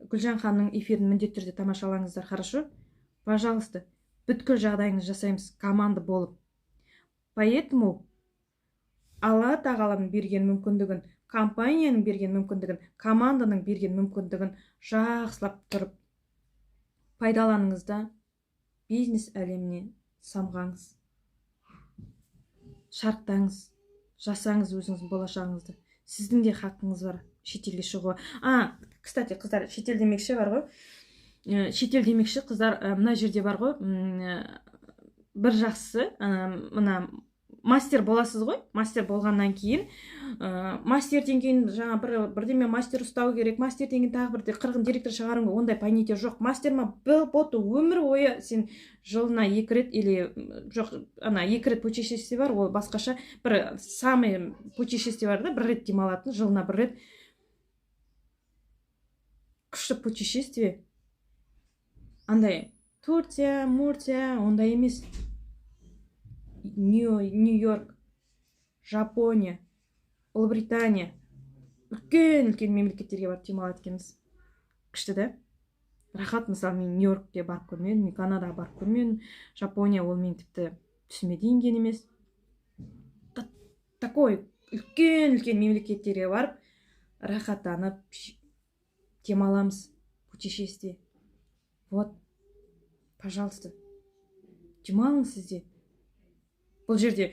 Гүлжан ханымның эфирін міндетті түрде тамашалаңыздар, хорошо? Пожалуйста, бүткіл жағдайыңызды жасаймыз команда болып. Поэтому Алла Тағаланың берген мүмкіндігін, компанияның берген мүмкіндігін, команданың берген мүмкіндігін жақсылап тұрып пайдаланыңыз да, бизнес әлеміне самғаңыз, шарықтаңыз, жасаңыз өзіңіздің болашағыңызды. Сіздің де хақыңыз бар шетелге шығуға. А, кстати, қыздар, шетел демекші бар ғой. Шетел демекші, қыздар, мына жерде бар ғой, бір жақсысы, мына Мастер боласыз ғой, мастер болғаннан кейін, мастерден кейін жаңа бірдеме мастер ұстау керек, мастерден кейін тағы бір қырғын директор шығару, ондай понятие жоқ. Мастер ма, болды, өмір бойы сен жылына 2 рет или жоқ, ана 2 рет путешествие бар, ол басқаша бір самый путешествие бар да, бір рет демалатын, жылына бір рет күшті путешествие. Андай Турция, Мурция ондай емес. Нью-Йорк, Жапония, Ұлыбритания, үлкен-үлкен мемлекеттерге барып демалады екенбіз. Күшті да? Рахат. Мысалы, мен Нью-Йоркке барып көрмедім, мен Канадаға барып көрмедім, Жапония ол мен тіпті түсіме де енген емес. Такой үлкен-үлкен мемлекеттерге барып рахаттанып демаламыз, путешествие. Вот, пожалуйста, демалыңыз сізде. Бұл жерде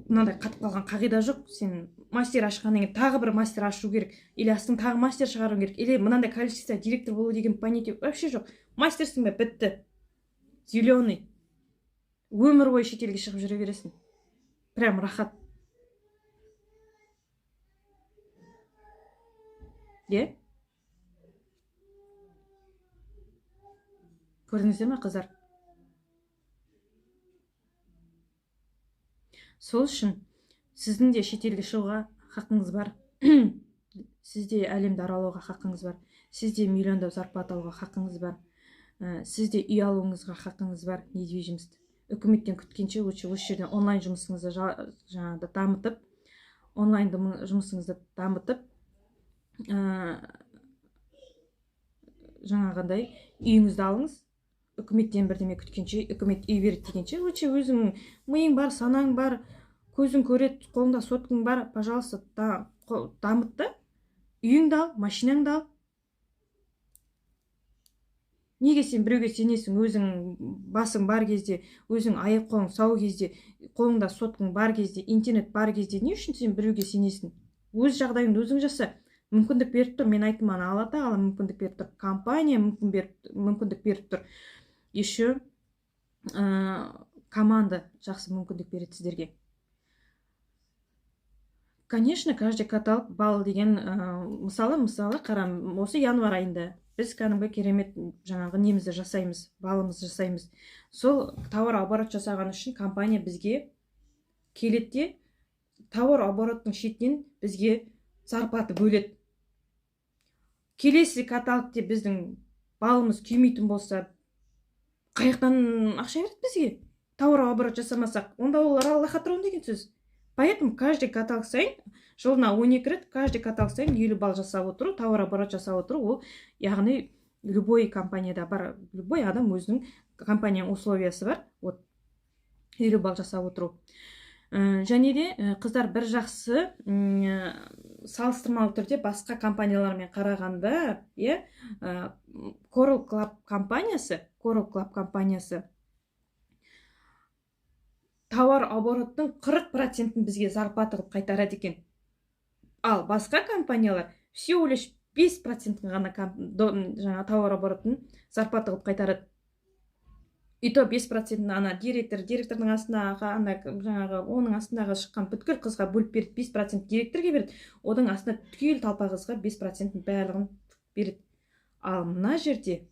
мынандай қатып қалған қағида жоқ. Сен мастер ашқаннан кейін тағы бір мастер ашу керек, или астың тағы мастер шығару керек, или мынандай количество директор болу деген понятие вообще жоқ. Мастерсің бе, бітті, зеленый, өмір бойы шетелге шығып жүре бересің, прям рахат. Е, көрдіңіздер ме, қыздар? Сол үшін сіздің де шетелге шығуға хақыңыз бар, сіз де әлемді аралауға хақыңыз бар, сіз де миллиондап зарплата алуға хақыңыз бар, сіз де үй алуыңызға хақыңыз бар, недвижимость. Үкіметтен күткенше лучше осы жерден онлайн жұмысыңызды жаңағыда дамытып, онлайн жұмысыңызды дамытып, жаңағындай үйіңізді алыңыз. Үкіметтен бірдеме күткенше, үкімет үй береді дегенше, лучше өзің миың бар, санаң бар, көзің көреді, қолыңда соткаң бар, пожалуйста, дамыт та, үйіңді ал, машинаңды ал. Неге сен біреуге сенесің? Өзің басың бар кезде, өзің аяқ қолың сау кезде, қолыңда соткаң бар кезде, интернет бар кезде не үшін сен біреуге сенесің? Өз жағдайыңды өзің жаса. Мүмкіндік беріп тұр, мен айттым, ана Алла тағала мүмкіндік беріп тұр, компания мүмкіндік беріп тұр. Еще команда жақсы мүмкіндік береді сіздерге. Конечно, каждый каталог балл деген, мысалы қарам, осы январь айында біз кәдімгі керемет жаңағы немізді жасаймыз, балымызды жасаймыз. Сол товар оборот жасаған үшін компания бізге келеді де, товар обороттың шетінен бізге зарплата бөледі. Келесі каталогте біздің балымыз күймейтін болса, қаяқтан ақша береді бізге? Товар оборот жасамасақ, онда ол лохотрон деген сөз. Поэтому каждый каталог сайын, жылына 12 рет, каждый каталог сайын 50 балл жасап отыру, товар оборот жасап отыру, ол яғни любой компанияда бар, любой адам өзінің компанияның условиясы бар, вот 50 балл жасап отыру. Және де, қыздар, бір жақсы, салыстырмалы түрде басқа компаниялармен қарағанда, Coral Club компаниясы, Coral Club компаниясы товар обороттың 40%-ін бізге зарплата қылып қайтарады екен. Ал басқа компаниялар всего лишь 5%-ін ғана жаңа товар оборотын зарплата қылып қайтарады. И то 5%-ін ана директор, директордың астындағы, ана жаңағы оның астындағы шыққан бүткіл қызға бөліп береді, 5% директорге береді, оның астына түгел толпа қызға 5%-ін барлығын береді. Ал мына жерде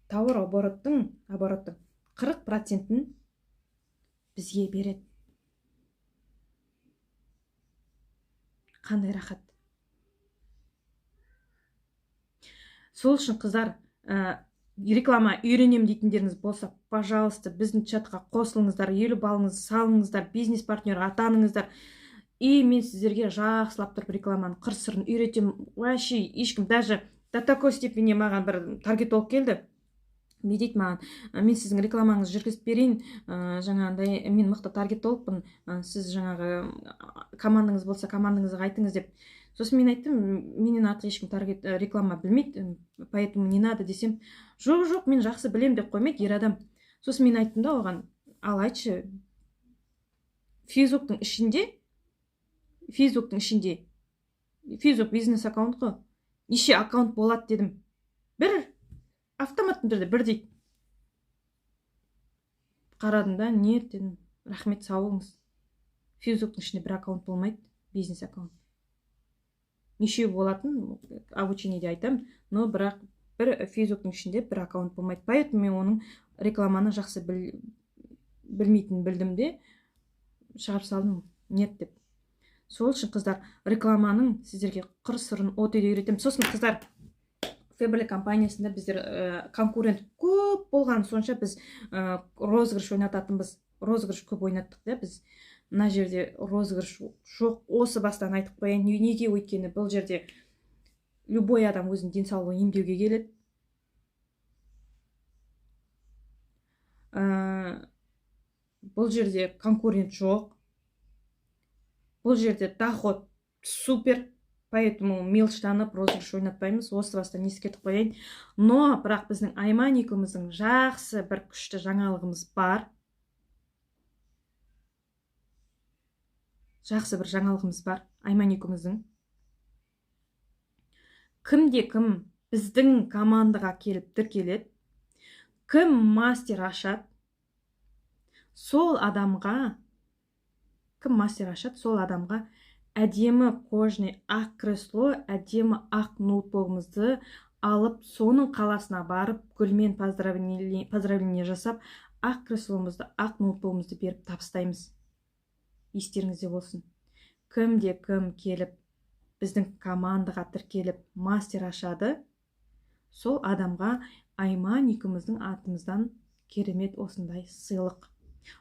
товар обороттың 40%-ін бізге береді. Қандай рахат. Сол үшін, қыздар, реклама үйренем дейтіндеріңіз болса, пожалуйста, біздің чатқа қосылыңыздар, 50 балыңызды салыңыздар, бизнес партнер атаныңыздар. И мен сіздерге жақсылап тұрып рекламаның қыр сырын үйретемін. Вообще ешкім, даже до такой степени маған бір таргетолог келді. Не дейді маған, мен сіздің рекламаңызды жүргізіп берейін, жаңағындай мен мықты таргетологпын, сіз жаңағы командаңыз болса командаңызға айтыңыз деп. Сосын мен айттым, менен артық ешкім таргет реклама білмейді, поэтому не надо десем, жоқ, жоқ, мен жақсы білем деп қоймайды ер адам. Сосын мен айттым да оған, ал айтшы, Фейсбуктың ішінде, Фейсбук бизнес аккаунт қой, неше аккаунт болады дедім. Бір автоматты түрде бір дейді. Қарадым да, нет дедім, рахмет, сау болыңыз. Фейсбуктың ішінде бір аккаунт болмайды, бизнес аккаунт. Нешеу болатын, обучениеде айтамын, но бірақ бір Фейсбуктың ішінде бір аккаунт болмайды. Поэтому мен оның рекламаны жақсы білмейтінін білдім де, шығарып салдым, нет деп. Сол үшін, қыздар, рекламаның сіздерге қыр сырын от үйде үйретемін. Сосын, қыздар, Фаберлик компаниясында біздер конкурент көп болған сонша, біз розыгрыш ойнататынбыз. Розыгрыш көп ойнаттық та біз. Мына жерде розыгрыш жоқ, осы бастан айтып қояйын. Неге? Өйткені бұл жерде любой адам өзінің денсаулығын емдеуге келеді. Бұл жерде конкурент жоқ, бұл жерде доход супер, поэтому мелочтанып розыгрыш ойнатпаймыз, осы бастан ескертіп қояйын. Но бірақ біздің Айман екеуміздің жақсы бір күшті жаңалығымыз бар. Жақсы бір жаңалығымыз бар Айман екеуміздің. Кімде кім біздің командаға келіп тіркеледі, кім мастер ашады, сол адамға, кім мастер ашады, сол адамға әдемі кожаный ақ кресло, әдемі ақ ноутбугымызды алып, соның қаласына барып, гүлмен поздравление жасап, ақ кресломызды, ақ ноутбугымызды беріп табыстаймыз. Естеріңізде болсын. Кімде кім келіп біздің командаға тіркеліп мастер ашады, сол адамға Айман екеуміздің атымыздан керемет осындай сыйлық.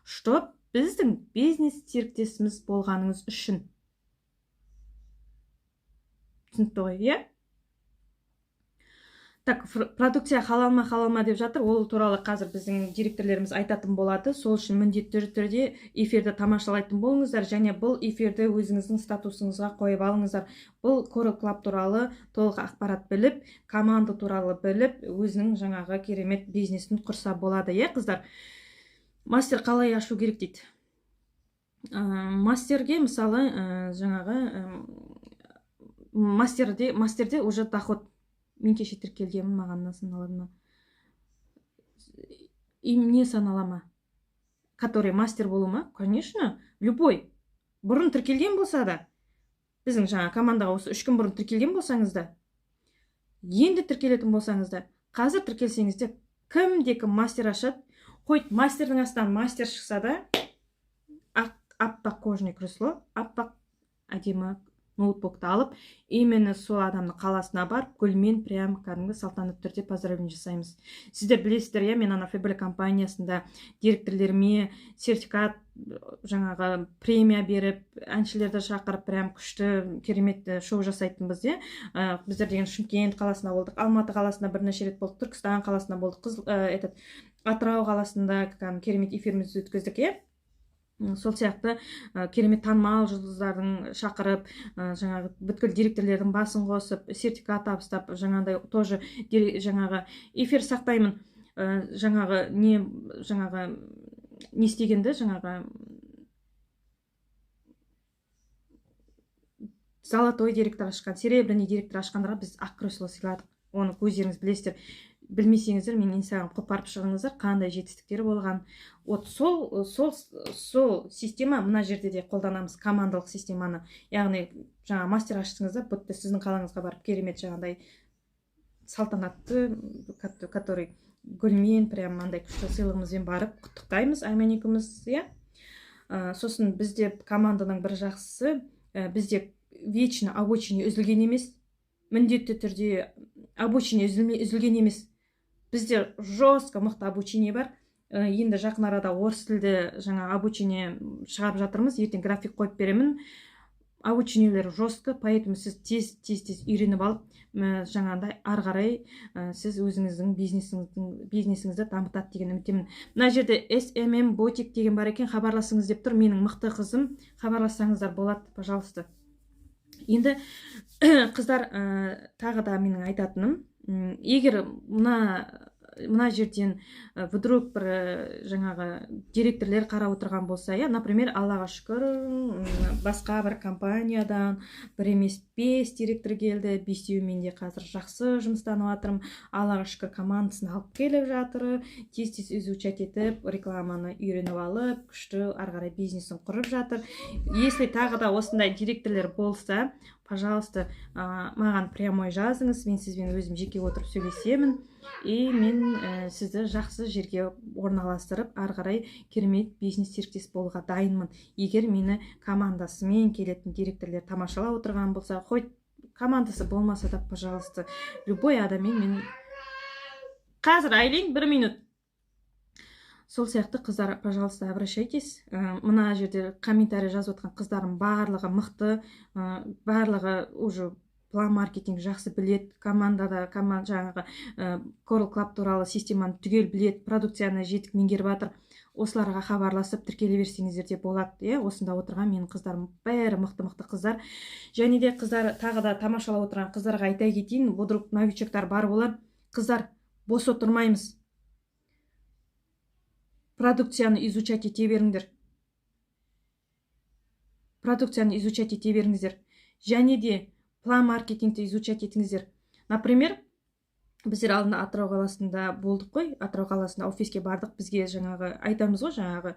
Чтоб біздің бизнес серіктесіміз болғаныңыз үшін. Түсінікті ғой, иә? Так, продукция халал ма, халал ма деп жатыр. Ол туралы қазір біздің директорлеріміз айтатын болады. Сол үшін міндетті түрде эфирді тамашалайтын болыңыздар және бұл эфирді өзіңіздің статусыңызға қойып алыңыздар. Бұл Coral Club туралы толық ақпарат біліп, команда туралы біліп, өзінің жаңағы керемет бизнесін құрса болады, иә, қыздар? Мастер қалай ашу керек дейді. Мастерге мысалы, жаңағы мастерде уже доход. Мен кеше тіркелгенмін, маған мына саналады ма? И не санала ма? Который мастер болу ма? Конечно, любой. Бұрын тіркелген болса да, біздің жаңа командаға осы 3 күн бұрын тіркелген болсаңыз да, енді тіркелетін болсаңыз да, қазір тіркелсеңіз де, кімде кім мастер ашады, хоть мастердің астынан мастер шықса да, аппақ кожаный кресло, аппақ әдемі ноутбукты алып, именно сол адамның қаласына барып, гүлмен прям кәдімгі салтанатты түрде поздравление жасаймыз. Сіздер білесіздер, иә, мен ана Фаберлик компаниясында директорлеріме сертификат, жаңағы премия беріп, әншілерді шақырып, прям күшті керемет шоу жасайтынбыз, иә. Біздер деген Шымкент қаласында болдық, Алматы қаласында бірнеше рет болдық, Түркістан қаласында болдық, этот Атырау қаласында кәдімгі керемет эфирімізді өткіздік, иә. Сол сияқты керемет танымал жұлдыздардың шақырып, жаңағы бүткіл директорлердің басын қосып, сертификат табыстап, жаңағыдай тоже жаңағы эфир сақтаймын. Жаңағы не, жаңағы не істегенді, жаңағы золотой директор ашқан, серебряный директор ашқандарға біз ақ кресло сыйладық. Оны өздеріңіз білесіздер. Білмесеңіздер, мен Инстаграм қопарып шығыңыздар, қандай жетістіктер болған. Вот сол система мына жерде де қолданамыз, командалық системаны. Яғни жаңа мастер аштыңыз да, бітті, сіздің қалаңызға барып керемет жаңағыдай салтанатты, который гүлмен прям мынандай күшті сыйлығымызбен барып құттықтаймыз Айман екеуміз, иә. Сосын бізде команданың бір жақсысы, бізде вечно обучение үзілген емес, міндетті түрде обучение үзілген емес. Бізде жестко мықты обучение бар. Енді жақын арада орыс тілді жаңа обучение шығарып жатырмыз, ертең график қойып беремін. Обучениелер жестко, поэтому сіз тез тез тез үйреніп алып, жаңағыдай ары қарай, сіз өзіңіздің бизнесіңізді дамытады деген үміттемін. Мына жерде SMM ботик деген бар екен, хабарласыңыз деп тұр. Менің мықты қызым, хабарлассаңыздар болады, пожалуйста. Енді қыздар, тағы да менің айтатыным, егер мына Мына жерден вдруг бір жаңағы директорлер қарап отырған болса, иә, например, Аллаға шүкір, басқа бір компаниядан бір емес, бес директор келді. Бесеуімен де қазір жақсы жұмыстанып жатырмын, Аллаға шүкір. Командасын алып келіп жатыр, тез тез изучать етіп, рекламаны үйреніп алып, күшті ары қарай бизнесін құрып жатыр. Если тағы да осындай директорлер болса, пожалуйста, маған прямой жазыңыз, мен сізбен өзім жеке отырып сөйлесемін. И мен сізді жақсы жерге орналастырып, ары қарай керемет бизнес серіктес болуға дайынмын. Егер мені командасымен келетін директорлер тамашалап отырған болса, хоть командасы болмаса да, пожалуйста, любой адаммен мен қазір. Айлин, бір минут. Сол сияқты, қыздар, пожалуйста, обращайтесь. Мына жерде комментарий жазып отқан қыздардың барлығы мықты, барлығы уже план маркетинг жақсы білет, командада команда жаңағы Coral Club туралы системаны түгел білет, продукцияны жетік меңгеріп жатыр. Осыларға хабарласып, тіркеле берсеңіздер де болады, иә. Осында отырған менің қыздарым бәрі мықты мықты қыздар. Және де, қыздар, тағы да тамашалап отырған қыздарға айта кетейін, вдруг новичоктар бар болар. Қыздар, бос отырмаймыз, продукцияны изучать ете беріңдер, продукцияны изучать ете беріңіздер және де план маркетингті изучать етіңіздер. Например, біздер алдында Атырау қаласында болдық қой, Атырау қаласында офиске бардық. Бізге жаңағы айтамыз ғой, жаңағы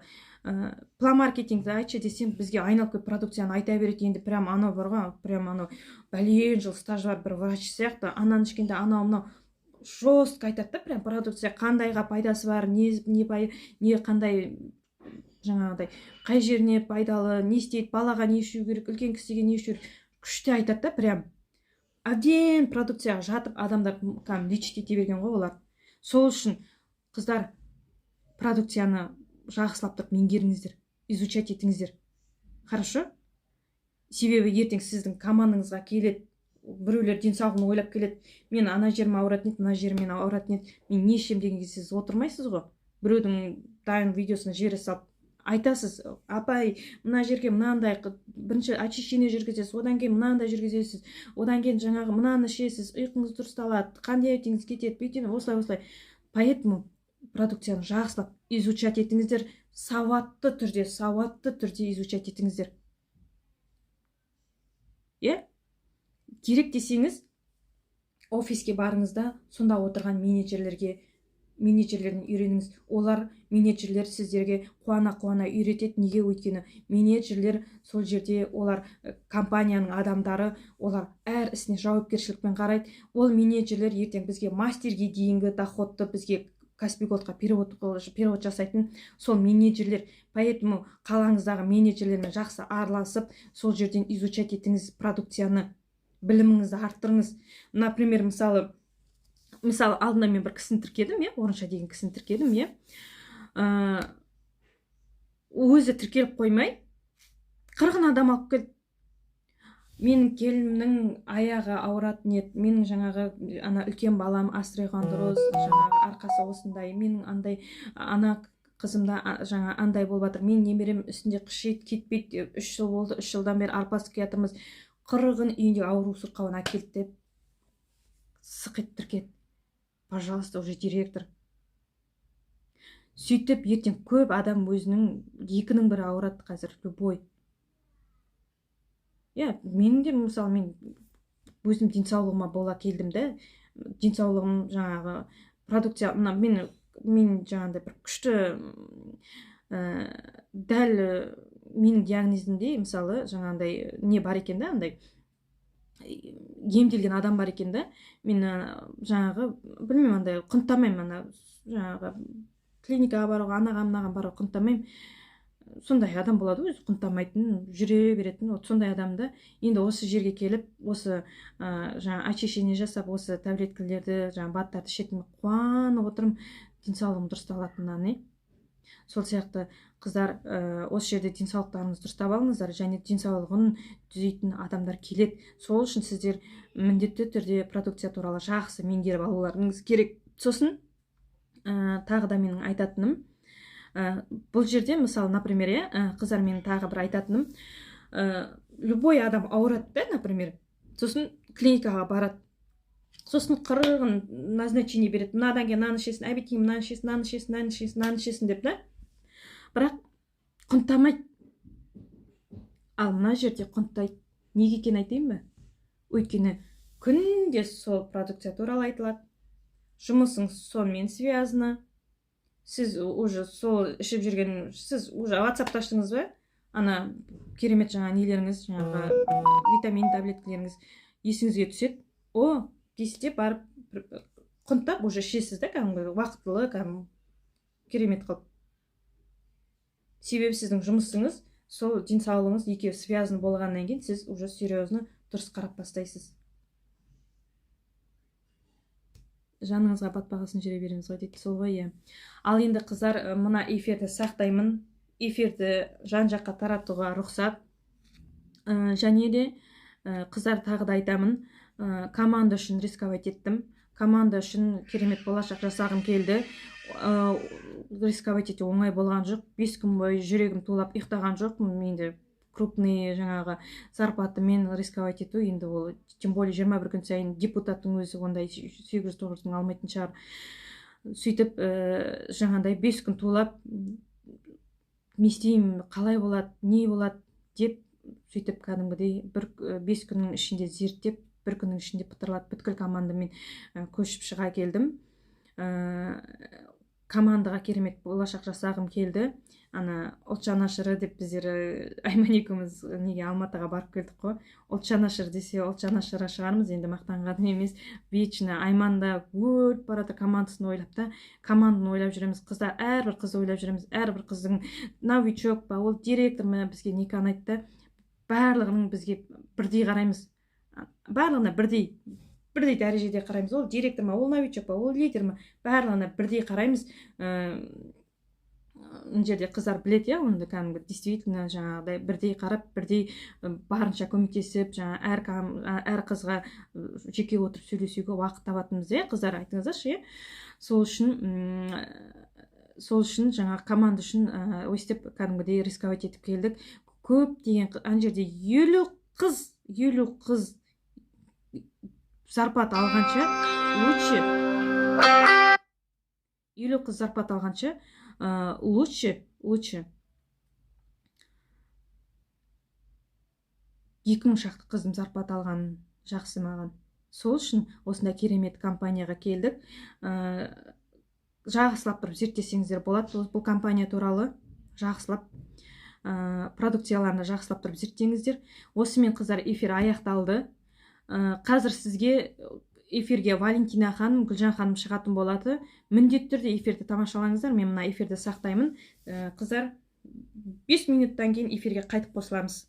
план маркетингті айтшы десем, бізге айналып келіп продукцияны айта береді. Енді прям анау бар ғой, прям анау бәлен жыл стажы бар бір врач сияқты, ананы ішкенде, анау мынау жестко айтады да, прям продукция қандайға пайдасы бар, не не, не қандай, жаңағыдай қай жеріне пайдалы, не істейді, балаға не ішу керек, үлкен кісіге не ішу керек, күшті айтады да. Прям әбден продукцияға жатып, адамдар кәдімгі лечить ете берген ғой олар. Сол үшін, қыздар, продукцияны жақсылап тұрып меңгеріңіздер, изучать етіңіздер, хорошо? Себебі ертең сіздің командаңызға келеді біреулер, денсаулығын ойлап келеді. Мен ана жерім ауыратын еді, мына жерім ауыратын еді, мен не ішемін деген кезде, сіз отырмайсыз ғой, біреудің дайын видеосын жібере салып айтасыз: «Апай, мына жерге мынандай бірінші очищение жүргізесіз, одан кейін мынандай жүргізесіз, одан кейін жаңағы мынаны ішесіз, ұйқыңыз дұрысталады, қан диабетіңіз кетеді», бүйтемін, осылай осылай. Поэтому продукцияны жақсылап изучать етіңіздер, сауатты түрде, сауатты түрде изучать етіңіздер, иә. Керек десеңіз, офиске барыңыз да, сонда отырған менеджерлерге, менеджерлерден үйреніңіз. Олар, менеджерлер, сіздерге қуана қуана үйретеді. Неге? Өйткені менеджерлер сол жерде, олар компанияның адамдары, олар әр ісіне жауапкершілікпен қарайды. Ол менеджерлер ертең бізге мастерге дейінгі доходты, бізге Каспи Голдқа перевод жасайтын сол менеджерлер. Поэтому қалаңыздағы менеджерлермен жақсы араласып, сол жерден изучать етіңіз продукцияны, біліміңізді арттырыңыз. Например, мысалы, алдында мен бір кісіні тіркедім, иә, Орынша деген кісіні тіркедім, иә. Өзі тіркеліп қоймай, қырғын адам алып келді. Менің келінімнің аяғы ауыратын еді, менің жаңағы ана үлкен балам остеохондроз, жаңағы арқасы осындай, менің андай ана қызымда жаңа андай болып жатыр, менің немерем үстінде қышиды, кетпейді, 3 жыл болды, 3 жылдан бері арпалысып келе. Қырғын үйінде ауру сырқауын әкелді деп сық етіп тіркеді. Пожалуйста, уже директор. Сөйтіп ертең көп адам өзінің, екінің бірі ауырады қазір, любой, иә. Менің де, мысалы, мен өзім денсаулығыма бола келдім да, денсаулығым жаңағы продукция мына мен жаңағыдай бір күшті, дәл менің диагнозымде, мысалы, жаңағындай не бар екен да, андай емделген адам бар екен да. Мен жаңағы білмеймін, андай құнттамаймын, ана жаңағы клиникаға баруға, анаған мынаған баруға құнттамаймын. Сондай адам болады ғой, өзі құнттамайтын, жүре беретін, вот сондай адам да. Енді осы жерге келіп, осы жаңа очищение жасап, осы таблеткалерді, жаңа БАДтарды ішетін, қуанып отырмын денсаулығым дұрысталатынынан, иә. Сол сияқты, қыздар, осы жерде денсаулықтарыңызды дұрыстап алыңыздар және денсаулығын түзейтін адамдар келеді. Сол үшін сіздер міндетті түрде продукция туралы жақсы меңгеріп алуларыңыз керек. Сосын тағы да менің айтатыным, бұл жерде, мысалы, например, иә, қыздар, менің тағы бір айтатыным, любой адам ауырады да, например, сосын клиникаға барады. Сосын 40-ын назначение береді: мынадан кейін мынаны ішесің, обедтен кейін мынаны ішесің, мынаны ішесің, мынаны ішесің, мынаны ішесің деп та. Бірақ құнттамайды. Ал мына жерде құнттайды. Неге екенін айтайын ба? Өйткені күнде сол продукция туралы айтылады, жұмысың сонымен связано. Сіз уже сол ішіп жүрген, сіз уже Ватсапты аштыңыз ба, ана керемет жаңа нелеріңіз, жаңағы витамин таблеткалеріңіз есіңізге түседі. О дейсіз де, барып құнттап уже ішесіз да, кәдімгі уақытылы, кәдімгі керемет қылып. Себебі сіздің жұмысыңыз сол, денсаулығыңыз, екеуі связан болғаннан кейін сіз уже серьезно, дұрыс қарап бастайсыз. Жаныңызға батпағасын жүре береміз ғой дейді, сол ғой, иә. Ал енді, қыздар, мына эфирді сақтаймын, эфирді жан жаққа таратуға рұқсат. Және де, қыздар, тағы да айтамын, команда үшін рисковать еттім, команда үшін керемет болашақ жасағым келді. Рисковать ету оңай болған жоқ. 5 күн бойы жүрегім тулап, ұйықтаған жоқпын. Енді крупный жаңағы зарплатамен рисковать ету енді ол, тем более 21 күн сайын депутаттың өзі ондай 800-900 мың алмайтын шығар. Сөйтіп, жаңағыдай 5 күн тулап, не істеймін, қалай болады, не болады деп, сөйтіп кәдімгідей бір 5 күннің ішінде зерттеп, бір күннің ішінде пытырлатып, бүткіл командамен көшіп шыға келдім. Командаға керемет болашақ жасағым келді. Ана ұлт жанашыры деп біздер, Айман екеуміз неге Алматыға барып келдік қой. Ұлт жанашыры десе, ұлт жанашыры шығармыз енді, мақтанғаным емес. Вечно Айман да өліп бара жатыр командасын ойлап та. Команданы ойлап жүреміз, қыздар, әрбір қызды ойлап жүреміз, әрбір қыздың, новичок па ол, директор ма, бізге Никаны айтты, барлығының бізге бірдей қараймыз, барлығына бірдей дәрежеде қараймыз. Ол директор ма, ол новичок па, ол лидер ма, барлығына бірдей қараймыз. Мына жерде қыздар біледі, иә, оны кәдімгі действительно жаңағыдай бірдей қарап, бірдей барынша көмектесіп, жаңа әр қызға жеке отырып сөйлесуге уақыт табатынбыз, иә, қыздар, айтыңыздаршы, иә. Сол үшін жаңағы команда үшін өстіп кәдімгідей рисковать етіп келдік. Көптеген ана жерде 50 қыз, 50 қыз зарплата алғанша лучше, 50 қыз зарплата алғанша лучше 2000 шақты қыздың зарплата алған жақсы маған. Сол үшін осындай керемет компанияға келдік. Жақсылап тұрып зерттесеңіздер болады бұл компания туралы, жақсылап, продукцияларын жақсылап тұрып зерттеңіздер. Осымен, қыздар, эфир аяқталды. Қазір сізге эфирге Валентина ханым, Гүлжан ханым шығатын болады. Міндетті түрде эфирді тамашалаңыздар. Мен мына эфирді сақтаймын. Қыздар, 5 минуттан кейін эфирге қайтып қосыламыз.